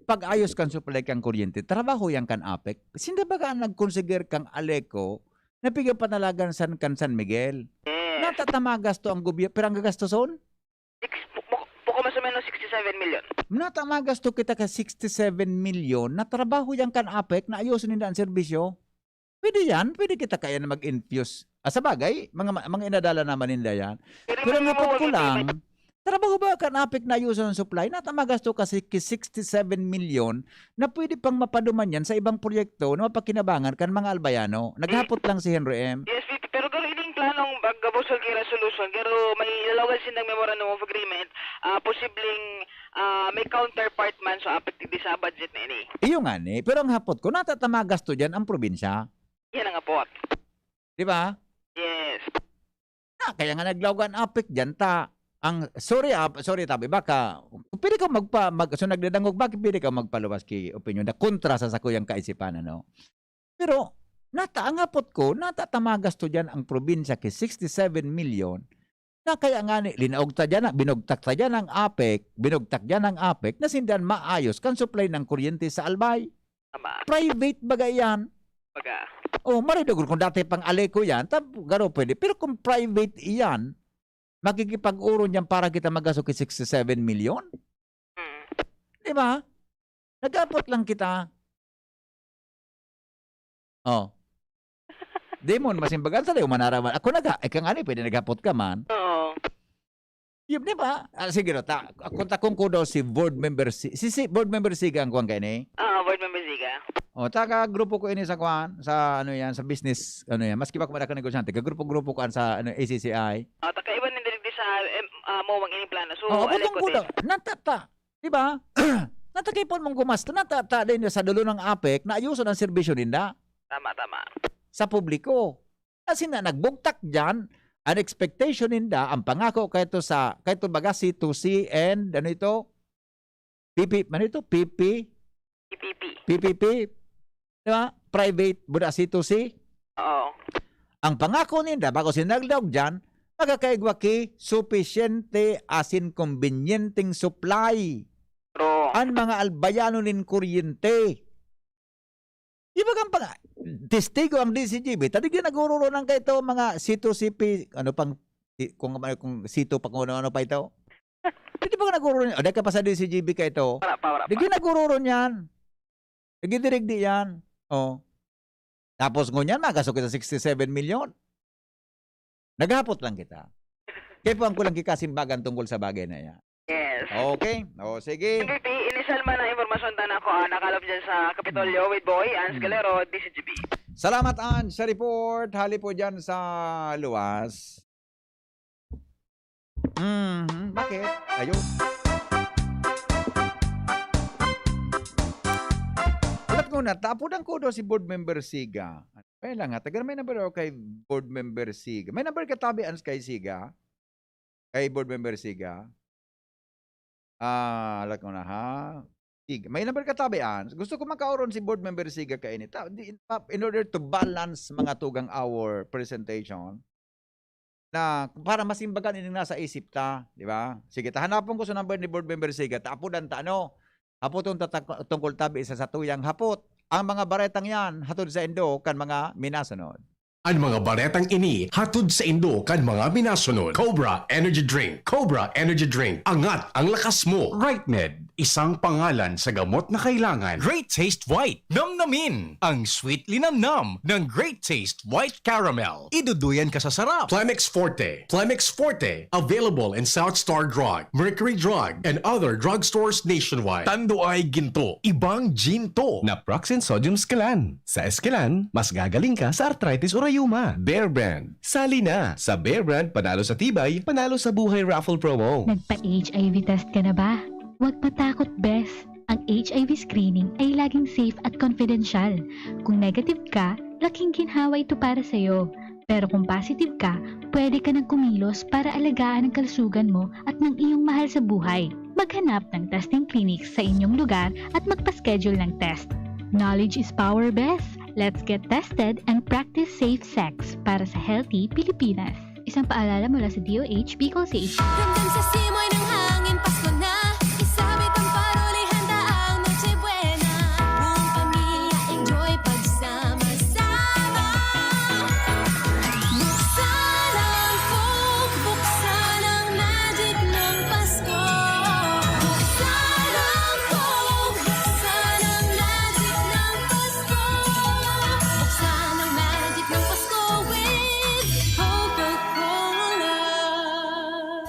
pag-ayos kan supply kan kuryente, trabaho yan kan APEC. Sinda baga ang nagkonsider kang ALECO na pigyan panalagan san, kan San Miguel. Yes. Natatama gasto ang gobyerno, pero ang gagastoson? Six, bu-, bu-, buko mas o menos sixty-seven million. Natatama gasto kita ka sixty-seven million na trabaho yan kan APEC na ayoson ninda ang serbisyo. Pwede yan, pwede kita kaya na mag-infuse. Ah, sa bagay, mga, mga inadala naman ninda yan. Pero Pero ang may hapot ko mga lang, trabaho ba kan APEC na ayusan ang supply? Nata magasto kasi ki sixty-seven million na pwede pang mapaduman yan sa ibang proyekto na mapakinabangan kan mga Albayano. Naghapot lang si Henry M. Yes, P P, pero garo ining planong paggabusol ki resolution, garo may lalawagan sindang memorandum of agreement, ah, posibleng, ah, may counterpart man sa APEC digdi sa budget na ini. Iyo nga ni, pero ang hapot ko, natatama gasto dyan ang probinsya. Yan ang hapot. Di ba? Yes. Na, kaya nga naglaog an APEC dyan, ta. Ang, sorry, ah, sorry, tabi, baka, pwede ka magpa-, mag-, so nagdadangog, bakit pwede ka magpaluwas ki opinyon na kontra sa sakuyang kaisipan, ano? Pero, nata, ang hapot ko, natatama gasto dyan ang probinsya ki sixty-seven million, na kaya nga ni, linaog ta dyan, binugtak ta dyan ang APEC, binugtak dyan ang APEC, na sindan maayos kan supply ng kuryente sa Albay. Tama. Private baga yan. Baga. Oh, maridog kung dati pang ALECO yan, tab-, garo pwede. Pero kung private iyan, makikipag-uron yan para kita magasto ki sixty-seven million? Mm. Di ba? Nag-apot lang kita. Oh. Di mo, masimbagan sa layo, manaraman. Ako naga, ika nga ni, pwede naghapot ka man. Oo. Yun, di ba? Ah, sige, no, ta, kung takong ko daw si board member si, si, si board member Siga ang kuwan kayo ni? Ah, board member Siga. O, taga grupo ko ini sa kuwan, sa ano yan, sa business, ano yan. Maski pa kumadak ka negosyante, ka grupo-grupo ko sa ano, A C C I. Ah, takaiwan din din sa, em, ah, mowang ining plano. So, Oo, alay putong ko ko din. Daw. Natata. Di ba? Natakipon mong gumasto, natata din sa dulo ng APEC na ayuson ang serbisyo ninda. Tama, tama. Sa publiko. Kasi na nagbugtak dyan, ang expectation ninda, ang pangako kayto sa, kayto baga C two C and ano ito? P P, ano ito? P P? P P P. P P P. Di ba? Private, buda C two C. Oo. Ang pangako ninda, bago sinagdaog dyan, magkakaigwa ki supisyente asin kombinyenteng supply. True. Ang mga albayano nin kuryente. Di ba kang pag-, testigo ang D C G B, ta digdi nagururo ng kaito, mga C two C P, ano pang, i-, kung, kung C two pa, kung ano-ano pa ito. Di ba nagururo niya? O, dahil ka pa sa D C G B ka ito. Wala pa, wala pa. Digdi nagururo niyan. Digdi-digdi yan. Oh. Tapos ngunyan, magaso kita sixty-seven million. Naghapot lang kita. Kaya po ang kulang kikasimbagan tungkol sa bagay na yan. Yes. Okay. O, sige. M V P, initial man ang impormasyon ta na ako, ah, nakalap dyan sa Kapitolyo Hmm. with Boy, Hans Hmm. Calero, D C G B. Salamat, Ange, sa report. Hali po dyan sa luwas. Mhm, bakit? Ayun. Ulat ko na, tapudan ko daw si Board Member Siga. Kaya lang nga, tagal may number ako kay Board Member Siga. May number ka tabi, Ange, kay Siga? Kay Board Member Siga? Ah, alat ko na, ha? Siga. May number ka tabi, Ange? Gusto ko magkaoron si Board Member Siga kaini. Ta-, di, in, in order to balance mga tugang our presentation, na para masimbagan ining nasa isip ta, di ba? Sige, ta, hanapon ko sa number ni Board Member Siga, tapudan ta, ano? Hapoton ta tak-, tungkol tabi sa satuyang hapot. Ang mga baretang yan, hatod sa indo kan mga minasunod. An mga baretang ini hatod sa indo kan mga minasunod. Cobra Energy Drink. Cobra Energy Drink. Angat ang lakas mo. Right Med, isang pangalan sa gamot na kailangan. Great Taste White. Namnamin ang sweet linamnam ng Great Taste White Caramel. Iduduyan ka sa sarap. Plemex Forte. Plemex Forte. Available in South Star Drug, Mercury Drug, and other drugstores nationwide. Tanduay Ginto. Ibang Ginto. Naproxen Sodium Esquilan. Sa Esquilan, mas gagaling ka sa arthritis o rayuma. Bear Brand. Sali na! Sa Bear Brand, panalo sa tibay, panalo sa buhay raffle promo. Nagpa-H I V test ka na ba? Huwag matakot, bes. Ang H I V screening ay laging safe at confidential. Kung negative ka, laking ginhawa ito para sa'yo. Pero kung positive ka, pwede ka nang kumilos para alagaan ang kalusugan mo at ng iyong mahal sa buhay. Maghanap ng testing clinics sa inyong lugar at magpa-schedule ng test. Knowledge is power, bes. Let's get tested and practice safe sex para sa healthy Pilipinas. Isang paalala mula sa D O H Bicol C H. Ramdam sa simoy ng hangin, Pasko na. Isabit ang paroli, handa ang Noche Buena. Buong pamilya, enjoy pagsama-sama. Buksan ang Coke, buksan ang magic ng Pasko. Buksan ang Coke, buksan ang magic ng Pasko. Buksan ang magic ng Pasko with Coca-Cola.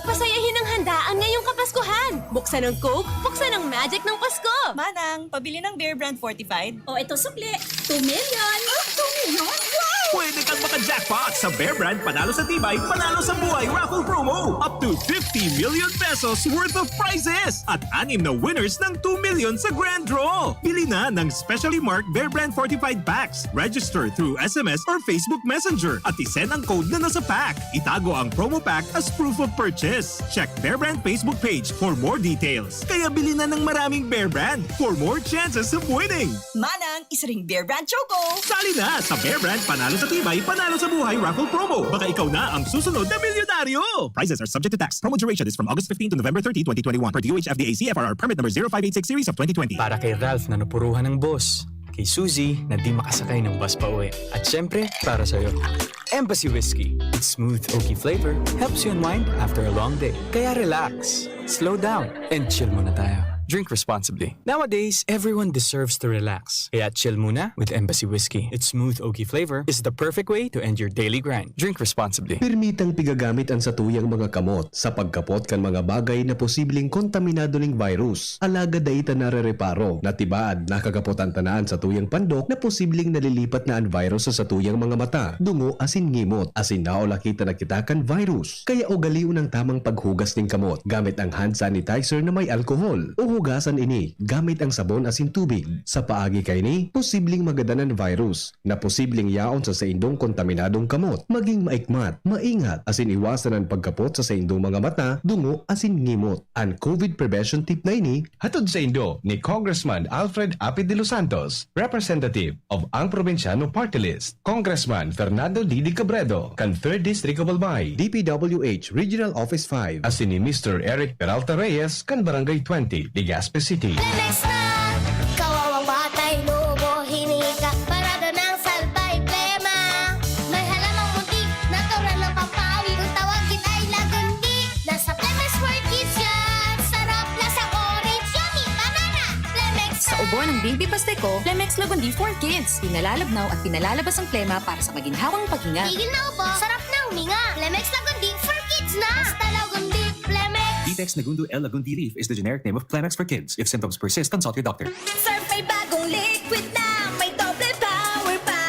Pasayahin ang handaan ngayong Kapaskuhan. Buksan ang Coke, buksan ang magic ng Pasko. Manang, pabili ng Bear Brand Fortified. O, ito sukli. Two million. Ah, two million? Wow! Pwede kang maka-jackpot sa Bear Brand Panalo sa Tibay, Panalo sa Buhay Raffle Promo. Up to fifty million pesos worth of prizes at anim na winners ng two million sa grand draw. Bili na ng specially marked Bear Brand Fortified Packs. Register through S M S or Facebook Messenger at isend ang code na nasa pack. Itago ang promo pack as proof of purchase. Check Bear Brand Facebook page for more details. Kaya bili na ng maraming Bear Brand for more chances of winning. Manang, isa ring Bear Brand Choco. Sali na sa Bear Brand Panalo sa Tibay, Panalo sa Buhay Raffle Promo. Baka ikaw na ang susunod na milyonaryo. Prizes are subject to tax. Promo duration is from August fifteen to November thirty, twenty twenty-one. Per D O H F D A C F R R Permit Number zero five eight six Series of twenty twenty. Para kay Ralph na napuruhan ng boss, kay Suzy na di makasakay ng bus pauwi, at syempre, para sa'yo. Embassy Whiskey. Its smooth, oaky flavor helps you unwind after a long day. Kaya relax, slow down, and chill muna tayo. Drink responsibly. Nowadays, everyone deserves to relax. Kaya chill muna with Embassy Whiskey. Its smooth, oaky flavor is the perfect way to end your daily grind. Drink responsibly. Permitang pigagamit an satuyang mga kamot sa pagkapot kan mga bagay na posibleng kontaminado ning virus. Alagad dai ta narereparo na tibaad nakakapotan ta na an satuyang pandok na posibleng nalilipat na an virus sa satuyang mga mata, dungo asin ngimot, asin naulakitan na kita kan virus. Kaya ugalion ang tamang paghugas nin kamot gamit ang hand sanitizer na may alkohol, o hugasan ini gamit ang sabon asin tubig. Sa paagi kaini, posibleng magadan an virus na posibleng yaon sa saindong kontaminadong kamot. Maging maikmat, maingat, asin iwasan an pagkapot sa saindong mga mata, dungo, asin ngimot. An COVID prevention tip na ini, hatod saindo ni Congressman Alfred Apid de los Santos, representative of Ang Probinsyano Party List, Congressman Fernando Didi Cabredo, kan Third District of Albay, D P W H Regional Office five, asin ni Mister Eric Peralta Reyes, kan Barangay twenty, Legazpi City. Lemex na! Kawawang batay, lobo, hinika, parada ng salbay, plema. May halamang muntik, natural na pampawi. Kung tawagin ay lagundi, nasa Lemex for Kids yan. Sarap, lasang orange, yummy, banana. Lemex Sa na! Ubo ng Baby Pasteco, Lemex Lagundi for Kids. Pinalalabnaw at pinalalabas ang plema para sa maginhawang paghinga. Tigil na ubo, sarap na huminga. Lemex Lagundi for Kids na! Basta Lagundi, Lemex! Vitex Nagundo L Lagundi Leaf is the generic name of Plemex for Kids. If symptoms persist, consult your doctor. Surf may bagong liquid na, may double power pa.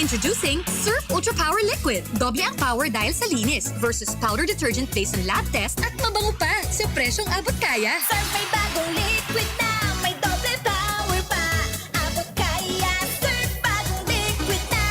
Introducing Surf Ultra Power Liquid. Doble ang power dahil sa linis versus powder detergent based on lab test at mabango pa sa presyong abot kaya. Surf may bagong liquid na, may doble power pa. Abot kaya, Surf bagong liquid na.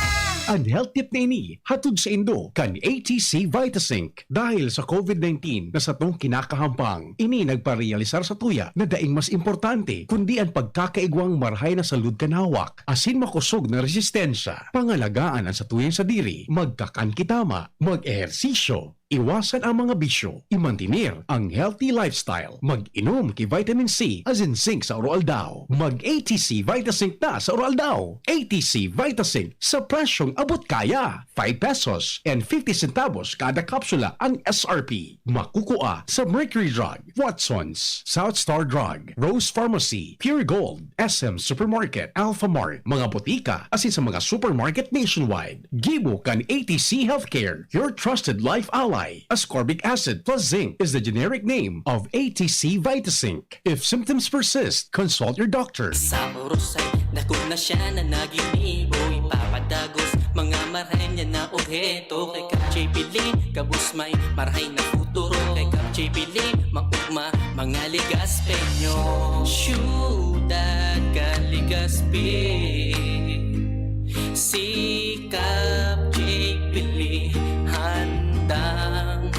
An health tip na ini, hatod saindo kan A T C Vitasync. Dahil sa COVID nineteen na satong kinakahampang, ini nagparealisar sa tuya na daing mas importante kundi an pagkakaigwang marahay na salud kan hawak asin makosog na resistensya. Pangalagaan an satuyang sadiri, magkakan ki tama, mag-ehersisyo, iwasan ang mga bisyo, imantener ang healthy lifestyle, mag-inom ki vitamin C asin zinc sa aroaldaw. Mag-A T C Vitasync na sa aroaldaw. A T C Vitasync sa presyong abot kaya. Five pesos and fifty centavos kada kapsula ang S R P. Makukua sa Mercury Drug, Watsons, South Star Drug, Rose Pharmacy, Pure Gold, S M Supermarket, Alphamart, mga botika, asin sa mga supermarket nationwide. Gibo kan A T C Healthcare, your trusted life ally. Ascorbic acid plus zinc is the generic name of A T C Vitasync. If symptoms persist, consult your doctor. Sa oros ay dakul na siya na naginibo, ipapadagos mga marahay niya na obheto. Kay Kap J P Lee, gabos may marahay na futuro. Kay Kap J P Lee, maugma mga Legazpeño. Siyudad kan Legazpi, si Kap J P Lee handang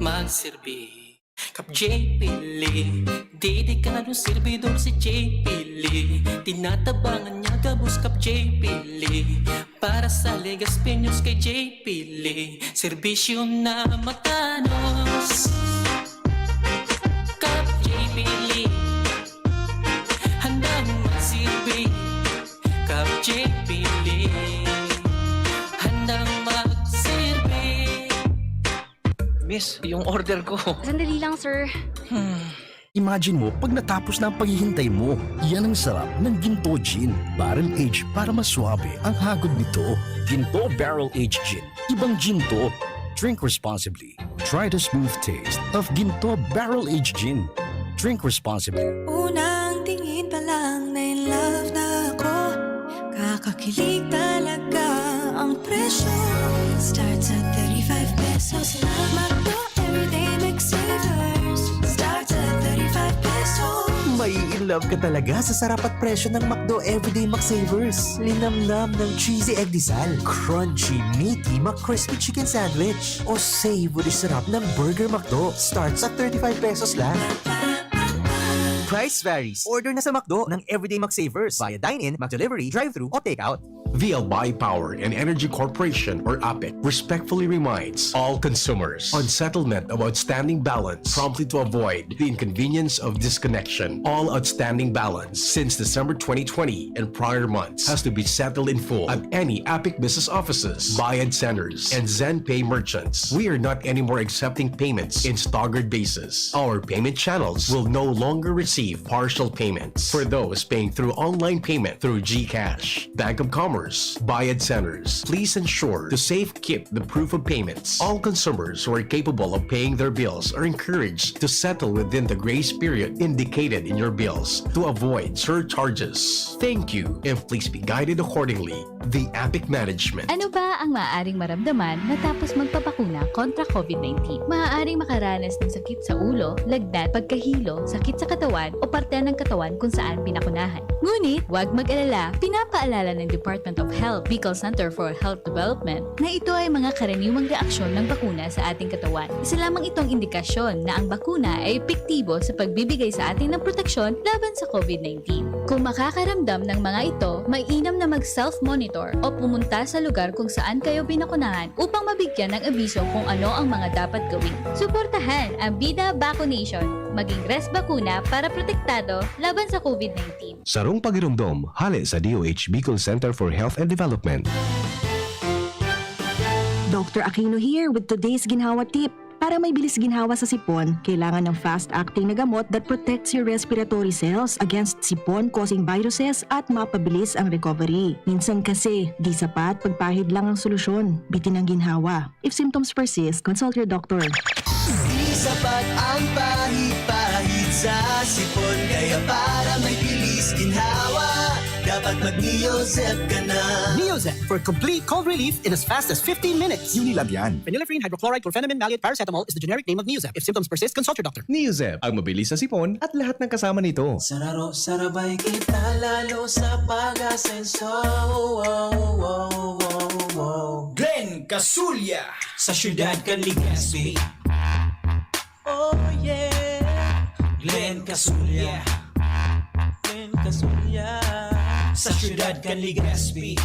magserbi. Kap J P Lee, dedikadong serbidor si J P Lee. Tinatabangan niya gabos Kap J P Lee. Para sa Legazpeños kay J P Lee, serbisyo na matanos. Kap J P Lee, handang magserbi. Kap J P Lee, handang magserbi. Miss, yung order ko. Sandali lang, sir. Hmm. Imagine mo, pag natapos na ang paghihintay mo, yan ang sarap ng Ginto Gin. Barrel Age para mas suabe ang hagod nito. Ginto Barrel Age Gin. Ibang Ginto. Drink responsibly. Try the smooth taste of Ginto Barrel Age Gin. Drink responsibly. Unang tingin pa lang na in love na ako. Kakakilig talaga ang presyo. Starts at thirty-five pesos lang. McDo Everyday McSavers. Starts at thirty-five pesos. Mai-in love ka talaga sa sarap at presyo ng McDo Everyday McSavers. Linamnam ng cheesy egg disal, crunchy, meaty McCrispy chicken sandwich, o savory sarap ng Burger McDo. Starts at thirty-five pesos lang. Price varies. Order na sa McDo ng Everyday McSavers via dine-in, McDelivery, drive-thru, o take-out. V L Buy Power and Energy Corporation, or APEC, respectfully reminds all consumers on settlement of outstanding balance promptly to avoid the inconvenience of disconnection. All outstanding balance since December twenty twenty and prior months has to be settled in full at any APEC business offices, Bayad Centers, and ZenPay merchants. We are not anymore accepting payments in staggered basis. Our payment channels will no longer receive partial payments. For those paying through online payment through GCash, Bank of Commerce, Bayad Centers, please ensure to safekeep the proof of payments. All consumers who are capable of paying their bills are encouraged to settle within the grace period indicated in your bills to avoid surcharges. Thank you, and please be guided accordingly. The APEC Management. Ano ba ang maaaring maramdaman matapos magpabakuna kontra COVID nineteen? Maaaring makaranas ng sakit sa ulo, lagnat, pagkahilo, sakit sa katawan o parte ng katawan kung saan pinakunahan. Ngunit, huwag mag-alala. Pinapaalala ng Department of Health, Bicol Center for Health Development, na ito ay mga karaniwang reaksyon ng bakuna sa ating katawan. Isa lamang itong indikasyon na ang bakuna ay epektibo sa pagbibigay sa atin ng proteksyon laban sa COVID nineteen. Kung makakaramdam ng mga ito, mainam na mag-self-monitor o pumunta sa lugar kung saan kayo binakunahan upang mabigyan ng abiso kung ano ang mga dapat gawin. Suportahan ang Bida Vaccination. Maging res bakuna para protektado laban sa COVID nineteen. Sarong pagiromdom, hale sa D O H Bicol Center for Health and Development. Doctor Aquino here with today's Ginhawa Tip. Para may bilis ginhawa sa sipon, kailangan ng fast-acting na gamot that protects your respiratory cells against sipon-causing viruses at mapabilis ang recovery. Minsan kasi, di sapat pagpahid lang ang solusyon. Bitin ang ginhawa. If symptoms persist, consult your doctor. Di sapat ang pahid-pahid sa sipon, kaya para may bilis ginhawa, dapat Mag-Neozep ka na. Neozep for complete cold relief in as fast as fifteen minutes. Unilab yan. Phenylephrine hydrochloride chlorphenamine maleate paracetamol is the generic name of Neozep. If symptoms persist, consult your doctor. Neozep, ang mabilis na sipon at lahat ng kasama nito. Sararo, sarabay kita lalo sa pag-asenso. Wow, wow, wow, wow. Glenn Casulya. Sa siyudad kan Legazpi. Oh yeah. Glenn Casulya. Glenn Casulya. Sa siyudad kan Legazpi.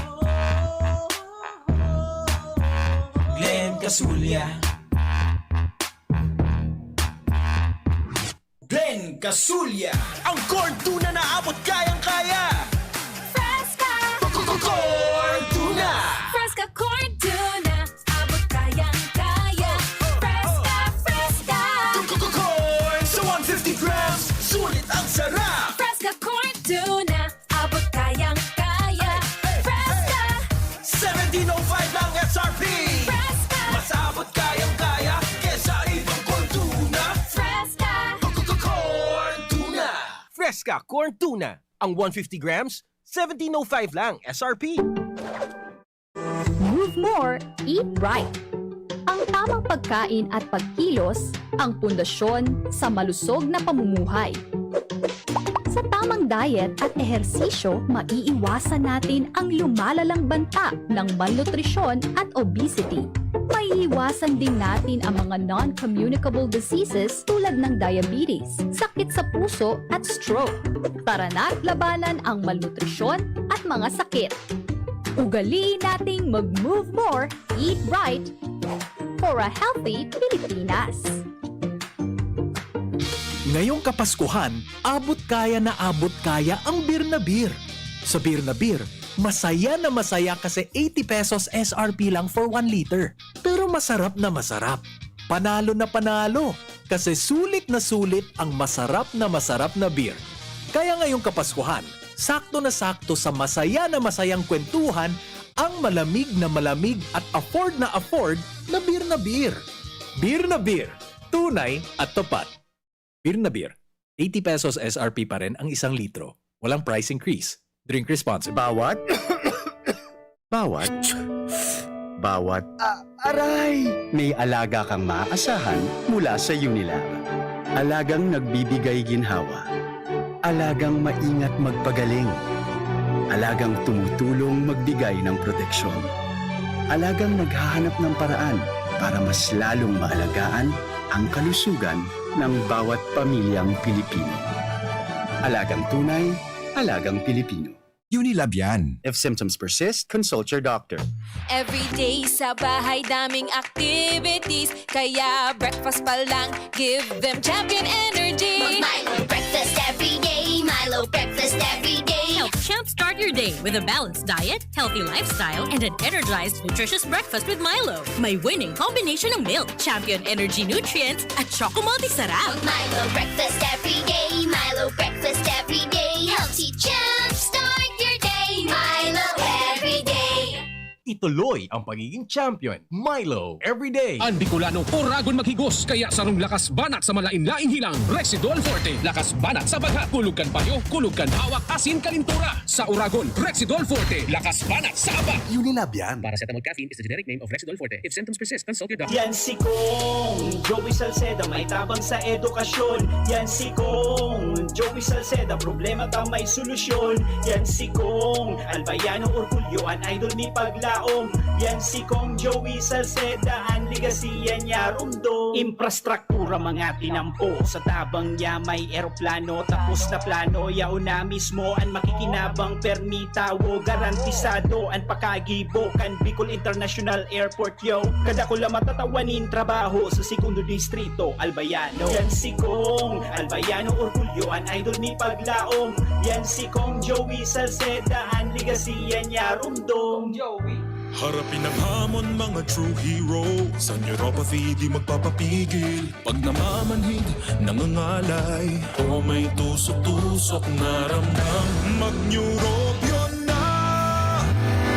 Glenn Casulya. Glenn Casulya. Ang corn tuna na abot kayang-kaya. Fresca! Corn tuna. Fresca corn tuna. Abot kayang-kaya. Fresca, fresca. Corn sa one fifty grams. Sulit ang sarap. Fresca corn tuna. Abot kayang-kaya. Fresca! seventeen oh five lang S R P. Fresca! Mas abot kayang-kaya kesa ibang corn tuna. Fresca! Corn tuna. Fresca corn tuna. Ang one fifty grams, seventeen oh five lang S R P. Move more, eat right. Ang tamang pagkain at pagkilos ang pundasyon sa malusog na pamumuhay. Sa tamang diet at ehersisyo, maiiwasan natin ang lumalalang banta ng malnutrisyon at obesity. Maiiwasan din natin ang mga non-communicable diseases tulad ng diabetes, sakit sa puso at stroke. Tara na't labanan ang malnutrisyon at mga sakit. Ugaliin nating mag-move more, eat right for a healthy Pilipinas. Ngayong Kapaskuhan, abot kaya na abot kaya ang Beer na Beer. Sa Beer na Beer, masaya na masaya kasi eighty pesos S R P lang for one liter. Pero masarap na masarap. Panalo na panalo, kasi sulit na sulit ang masarap na masarap na beer. Kaya ngayong Kapaskuhan, sakto na sakto sa masaya na masayang kwentuhan ang malamig na malamig at afford na afford na Beer na Beer. Beer na Beer, tunay at tapat. Beer na Beer, eighty pesos S R P pa rin ang isang litro. Walang price increase. Drink responsibly. Bawat, bawat, bawat, ah, aray! May alaga kang maaasahan mula sa Unilab. Alagang nagbibigay ginhawa. Alagang maingat magpagaling. Alagang tumutulong magbigay ng proteksyon. Alagang naghahanap ng paraan para mas lalong maalagaan ang kalusugan ng bawat pamilyang Pilipino. Alagang tunay, alagang Pilipino. Unilab yan. If symptoms persist, consult your doctor. Everyday sa bahay daming activities. Kaya breakfast pa lang, give them Champion Energy. Milo breakfast every day. Milo breakfast every day. Help champ start your day with a balanced diet, healthy lifestyle, and an energized, nutritious breakfast with Milo. May winning combination ng milk, Champion Energy Nutrients, at Choco Multi Sarap. Milo breakfast every day. Milo breakfast every day. Healthy champ, start your day. Milo every day. Ituloy ang pagiging champion. Milo, everyday. An Bicolano, oragon maghigos, kaya sarong lakas banat sa malain-laing hilang. Rexidol Forte, lakas banat sa bagha, kulog kan payo, kulog kan hawak, asin kalintura. Sa oragon, Rexidol Forte, lakas banat sa aba. Unilab yan. Paracetamol caffeine is the generic name of Rexidol Forte. If symptoms persist, consult your doctor. Yan si Kong Joey Salceda, may tabang sa edukasyon. Yan si Kong Joey Salceda, problema ta may solusyon. Yan si Kong Albayano Orgulyo, an idol ni Paglaom. Yan si Kong Joey Salceda, an legacy yan niya rumdom. Infrastruktura mga tinampo, sa tabang niya may eroplano. Tapos na plano, yaon na mismo an makikinabang, permi tawo, garantisado an pakagibo kan Bicol International Airport. Yo, kadakula matatawan nin trabaho sa Segundo Distrito, Albayano. Yan si Kong Albayano Orgulyo, an idol ni Paglaom. Yan si Kong Joey Salceda, an legacy yan niya rumdom. Joey. Harapin ang hamon, mga true hero. Sa neuropathy, di magpapapigil. Pag namamanhid, nangangalay, o may tusok-tusok na ramdam, mag-Neurobion na!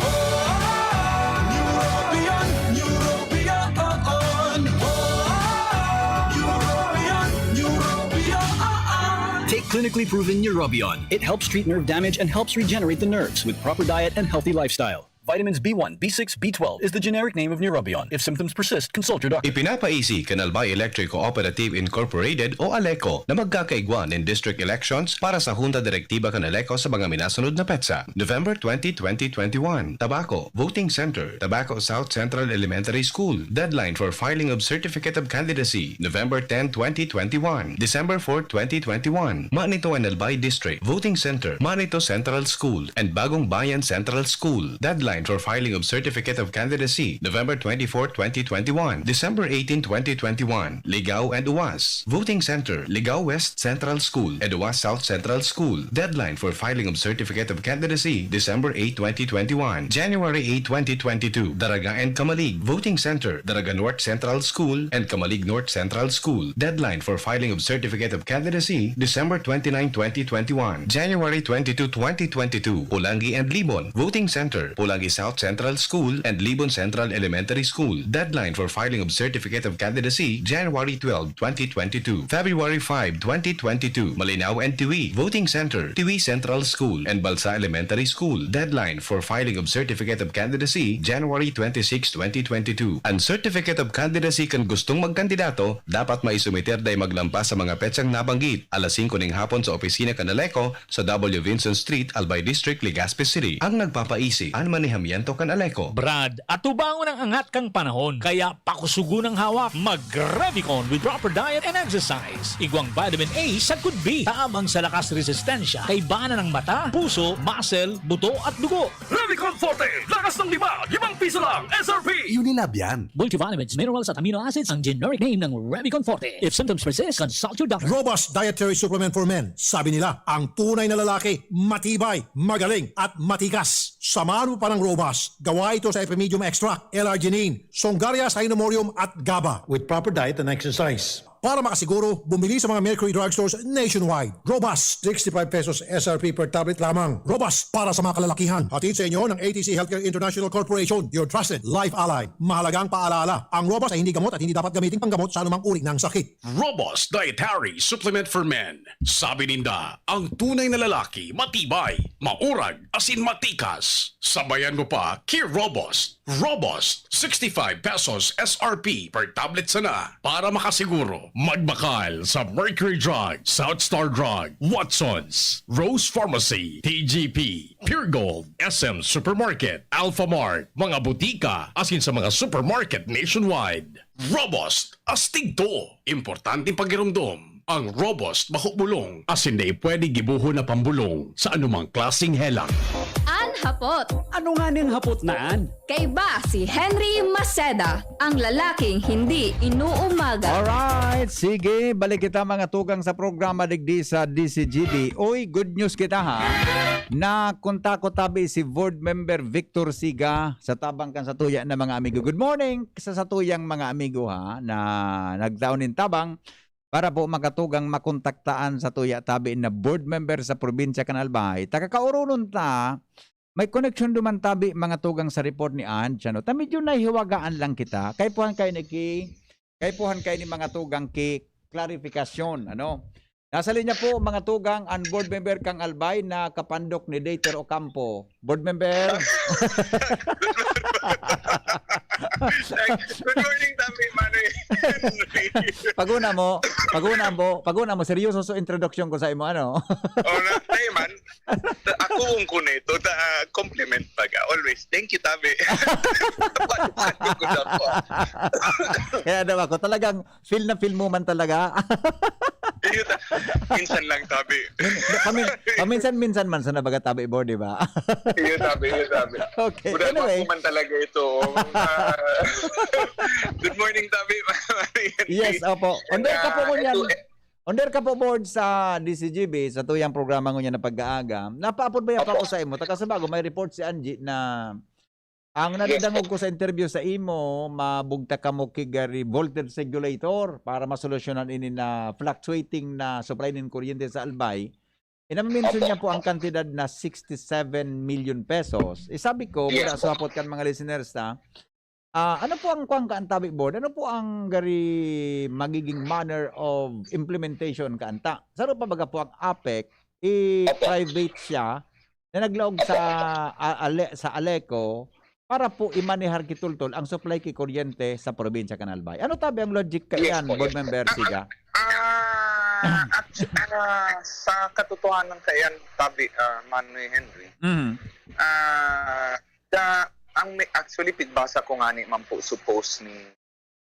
Oh, Neurobion, Neurobion, oh, oh. Oh, Neurobion, Neurobion, oh, oh. Take Clinically proven Neurobion. It helps treat nerve damage and helps regenerate the nerves with proper diet and healthy lifestyle. Vitamins B one, B six, B twelve is the generic name of Neurobion. If symptoms persist, consult your doctor. Ipinapaisi kan Albay Electric Cooperative Incorporated o ALECO na magkakaigwa nin district elections para sa Junta Direktiba kan ALECO sa mga minasunod na petsa: November twenty, twenty twenty-one, Tabaco, Voting Center, Tabaco South Central Elementary School. Deadline for filing of certificate of candidacy, November ten, twenty twenty-one, December four, twenty twenty-one. Manito and Albay District, Voting Center, Manito Central School and Bagong Bayan Central School. Deadline for filing of certificate of candidacy, November twenty-four, twenty twenty-one, December eighteen, twenty twenty-one. Ligao and Uwas, Voting Center, Ligao West Central School and Uwas South Central School. Deadline for filing of certificate of candidacy, December eight, twenty twenty-one, January eight, twenty twenty-two. Daraga and Camalig, Voting Center, Daraga North Central School and Camalig North Central School. Deadline for filing of certificate of candidacy, December twenty-nine, twenty twenty-one, January twenty-two, twenty twenty-two. Polangui and Libon, Voting Center, Polangui South Central School and Libon Central Elementary School. Deadline for filing of certificate of candidacy, January twelve, twenty twenty-two. February five, twenty twenty-two. Malinao and Tiwi, Voting Center, Tiwi Central School and Balsa Elementary School. Deadline for filing of certificate of candidacy, January twenty-six, twenty twenty-two. An certificate of candidacy kan gustong magkandidato dapat maisumiter dai maglampas sa mga petsang nabanggit, alas singko ning hapon sa opisina kan ALECO sa W Vinson Street, Albay District, Legazpi City. Ang nagpapaisi, an manehamiento kan ALECO. Brad, atubangon ang angat kan panahon, kaya pakusugon ang hawak. Mag-Revicon with proper diet and exercise. Igwang vitamin A sagkod B, tabang sa lakas resistensya, kaibanan ng mata, puso, muscle, buto at dugo. Revicon Forte, lakas ng lima, limang piso lang, S R P. Unilab yan. Multivitamins, minerals at amino acids ang generic name ng Revicon Forte. If symptoms persist, consult your doctor. Robust Dietary Supplement for Men. Sabi nila, ang tunay na lalaki, matibay, magaling, at matikas. Samahan mo pa ng Robust. Gawa ito sa Epimedium Extract, L-arginine, Songaria Cynomorium, at GABA. With proper diet and exercise. Para makasiguro, bumili sa mga Mercury Drugstores nationwide. Robust, sixty-five pesos S R P per tablet lamang. Robust para sa mga kalalakihan. Hatid sa inyo ng A T C Healthcare International Corporation, your trusted life ally. Mahalagang paalala, ang Robust ay hindi gamot at hindi dapat gamitin panggamot sa anumang uri ng sakit. Robust Dietary Supplement for Men. Sabi ninda, ang tunay na lalaki, matibay, maurag, asin matikas. Sabayan mo pa, ki Robust. Robust, sixty-five pesos S R P per tablet sana. Para makasiguro, magbakal sa Mercury Drug, South Star Drug, Watsons, Rose Pharmacy, T G P, Pure Gold, S M Supermarket, Alpha Mart, mga butika, asin sa mga supermarket nationwide. Robust, astig to. Importanteng pagiromdom. Ang Robust bako bulong, asin dai pwede gibohon na pambolong sa anumang klaseng helang. An hapot. Ano nga ning hapot na an? Kaiba si Henry Maceda, ang lalaking hindi inuumaga. Alright, sige, balik kita mga tugang sa programa digdi sa D C G D. Oy, good news kita ha. Na kontak ko tabi si Board Member Victor Siga sa tabang kan satuya na mga amigo. Good morning sa satuyang mga amigo ha, na nagtao nin tabang para po makatugang makontaktaan satuya tabi na board member sa probinsya kan Albay. Taga Kaoronon ta, may koneksyon duman tabi mga tugang sa report ni Ange, ano? Ta medyo nahihiwagaan lang kita. Kaipuhan kayo ni ki, kaipuhan kayo ni mga tugang ki clarification, ano? Nasa linya po, mga tugang, ang board member kang Albay na kapandok ni Dieter Ocampo. Board member? Good morning, Tabi Manoy Henry. Paguna mo, paguna mo, paguna mo, seryoso sa introduction ko sa imo, ano? Oh, na, tayo man. Ta-, ako ang kuneto, ta, ah, compliment baga. Always. Thank you, Tabi. Pagod ako. Kaya daw ako, talagang feel na feel mo man talaga. Iyo ta-, minsan lang, Tabi. Min-, pamin-, paminsan-minsan man sa nabaga, Tabi Bo, di ba? Iyo, Tabi, iyo, Tabi. Okay, Buda anyway. Ako man talaga ito. Ah, good morning, Tabi. Yes, opo. Under ka po Ah, ngunyan. Ito, eh. Under ka po board sa D C G B, sa tuyang programa ngunyan na pag-aaga. Napaapod ba yan pa Opo. Ako sa imo? Taga sa bago, may report si Angie na ang Yes, nadadangog po. Ko sa interview sa imo, mabugtak ka mo ki gari voltage regulator para masolusyonan ini na fluctuating na supply nin kuryente sa Albay. Inamention Opo, niya po ang opo. Kantidad na sixty-seven million pesos. Isabi ko, Yes, para po. Sa hapot kan mga listeners, ha, Ah, ano po ang kuwan, kaantabi board? Ano po ang gari magiging manner of implementation, kaanta? Saro pa baga po ang APEC, i-private siya na naglaog sa, a-, ale-, sa ALECO para po imanehar ki Tultol ang supply ki kuryente sa probinsya kan Albay. Ano tabi ang logic Yes kaiyan, po, Board yes po. Member Ah, Siga? ah, actu-, ah, sa katotohanan kaiyan, tabi, ah, Manoy Henry, Mhm. ah, Da, ang may, actually, pigbasa ko ngani man po, suppose ni,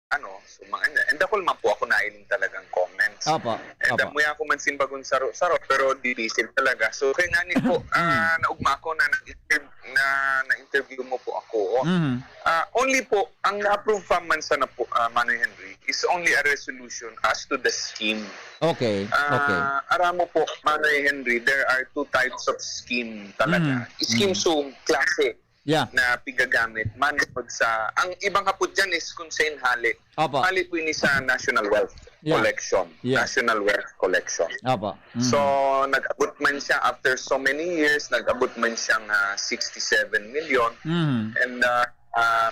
ano, so, mga, and, and ako man po, ako nailing talagang comments. Opo, And opo. amuya ako man sin bagong saro-saro, pero dipisil talaga. So, kaya ngani po, ah, naugma ako na na-interv-, na na-interview mo po ako. Mhm. Ah, only po, ang na-approve pa man sana po, ah, Manoy Henry, is only a resolution as to the scheme. Okay, okay. Ah, aram mo po, Manoy Henry, there are two types of scheme talaga. Mhm. Scheme Mhm. so klase Yeah. na pigagamit man sa, ang ibang hapot dyan is kung saan hali. Opo. Hali po ini sa National Wealth Yeah. Collection. Yeah. National Wealth Collection. Opo. Mhm. So, nag-abot man siya after so many years, nag-abot man siyang, ah, sixty-seven million. Mhm. And, ah, ah,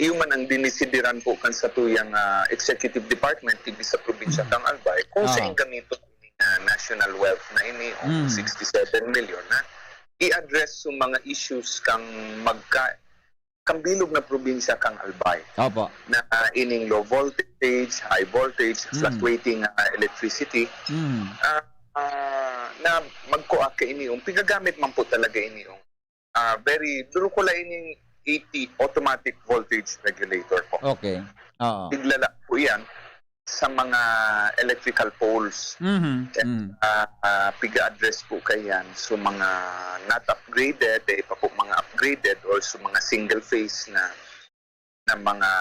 iyo man ang dinisidiran po kan satuyang, ah, executive department digdi sa probinsya Mhm. kang Albay kung Ah. saan gamiton ini nga national wealth na ini o Mhm. sixty-seven million na i-address sa mga issues kang magka-, kang bilog na probinsya kang Albay Opo. na, ah, ining low voltage, high voltage, Mhm. fluctuating, ah, electricity. Mhm. Ah, ah, na magkuha ka ini, yung pigagamit man po talaga ini, yung, ah, very, duro ko lang ining eighty automatic voltage regulator po. Okay. Oo. Tiglala po yan sa mga electrical poles. Mhm, And, mhm. ah, ah, piga-address po kayan sa mga not upgraded, eh, pa po mga upgraded or sa mga single phase na, na mga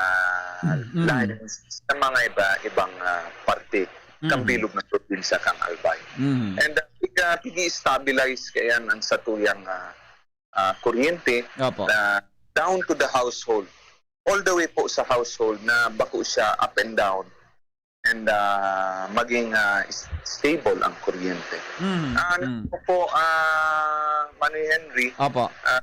Mm, mm. lines sa mga iba, ibang, ah, parte kang Mhm. bilog na probinsya kang Albay. Mhm. And, ah, piga-, pigi-stabilize kayan ang satuyang, ah, ah, kuryente Opo. na down to the household. All the way po sa household na bako siya up and down and, ah, maging, ah, s-, stable ang kuryente. Mm, Ah, mm. ano po, ah, Manoy Henry, Opo. ah,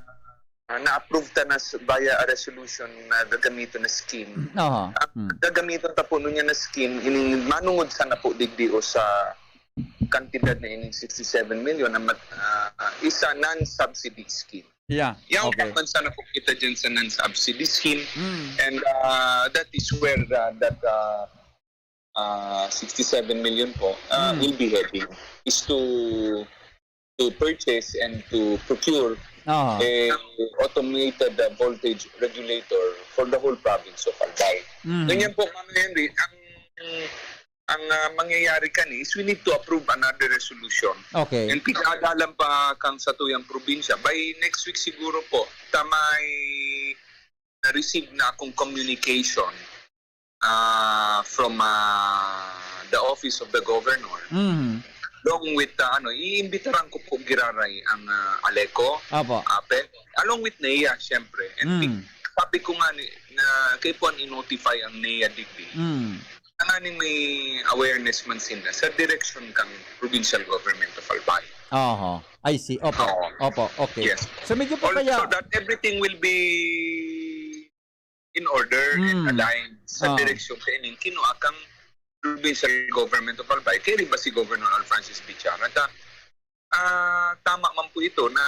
na-approve ta na s-, via a resolution na gagamiton na scheme. Aha. Ah, Mm. gagamiton ta po nun yan na scheme, ining manungod sana po digdi o sa kantidad na ining sixty-seven million na mat-, ah, is a non-subsidy scheme. Yeah. Yaon Okay. pa man sana po kita dyan sa non-subsidy scheme. Mm. And, ah, that is where, ah, that, ah, ah, sixty-seven million po, ah, Mm. will be heading is to, to purchase and to procure Aha. a automated, ah, voltage regulator for the whole province of Albay. Mhm. Ganyan po, Ma'am Henry, ang, ang, ah, mangyayari kani is we need to approve another resolution. Okay. And pigadalan pa kang satuyang probinsya. By next week siguro po, ta may na-receive na akong communication, ah, from, ah, the office of the governor. Mhm. Along with, ah, ano, iimbitaran ko po giraray ang, ah, ALECO, Opo. APEC, along with NEA, syempre. And Mm. pi-, sabi ko nga ni, na kay puan i-notify ang NEA digdi. Mm. Tanganing may awareness man sila sa direksyon kang provincial government of Albay. Oho. I see. Opo. Oo. Opo. Okay. Yes. So, medyo po Also kaya that everything will be in order and Mm. aligned sa Ah. direksyon sa ining kinua kang provincial government of Albay. Kaya rin ba si Governor Alfrancis Bichara? Ta, ah, tama man po ito na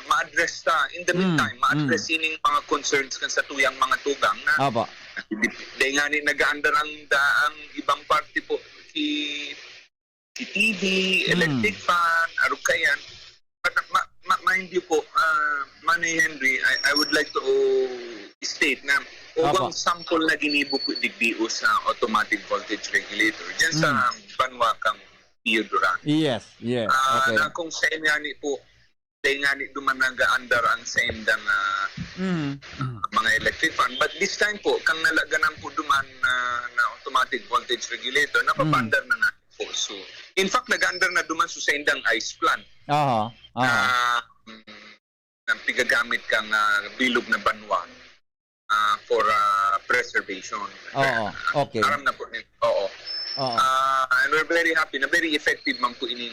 ma-address ta. In the Mm. meantime, ma-address Mm. ining mga concerns kan satuyang mga tugang na Opo. dahil nga ni nag-aandar ang, da-, ang ibang party po, si, si T V, Mm. electric fan, arog kayan. But ma-, ma-, mind you po, ah, Manoy Henry, I, I would like to state na Opo. ugwang sample na ginibo po digdi o sa automatic voltage regulator. Diyan sa Mm. banwa kang Pio Duran. Yes, yes. Ah, Okay. na kung sa inyo ni po, dahil nga ni duman nag-aandar ang sa indang, ah, Mm. mga electric fan. But this time po, kang nalaganan po duman na, na automatic voltage regulator, Mm. napapaandar na nga po. So, in fact, nag-aandar na duman so sa indang ice plant. Aha, aha. Ah, mm, na pigagamit kang, ah, bilog na banwa, ah, for, ah, preservation. Oo, Ah, okay. aram na po ni-, oo. Oo. Ah, and we're very happy na very effective man po ining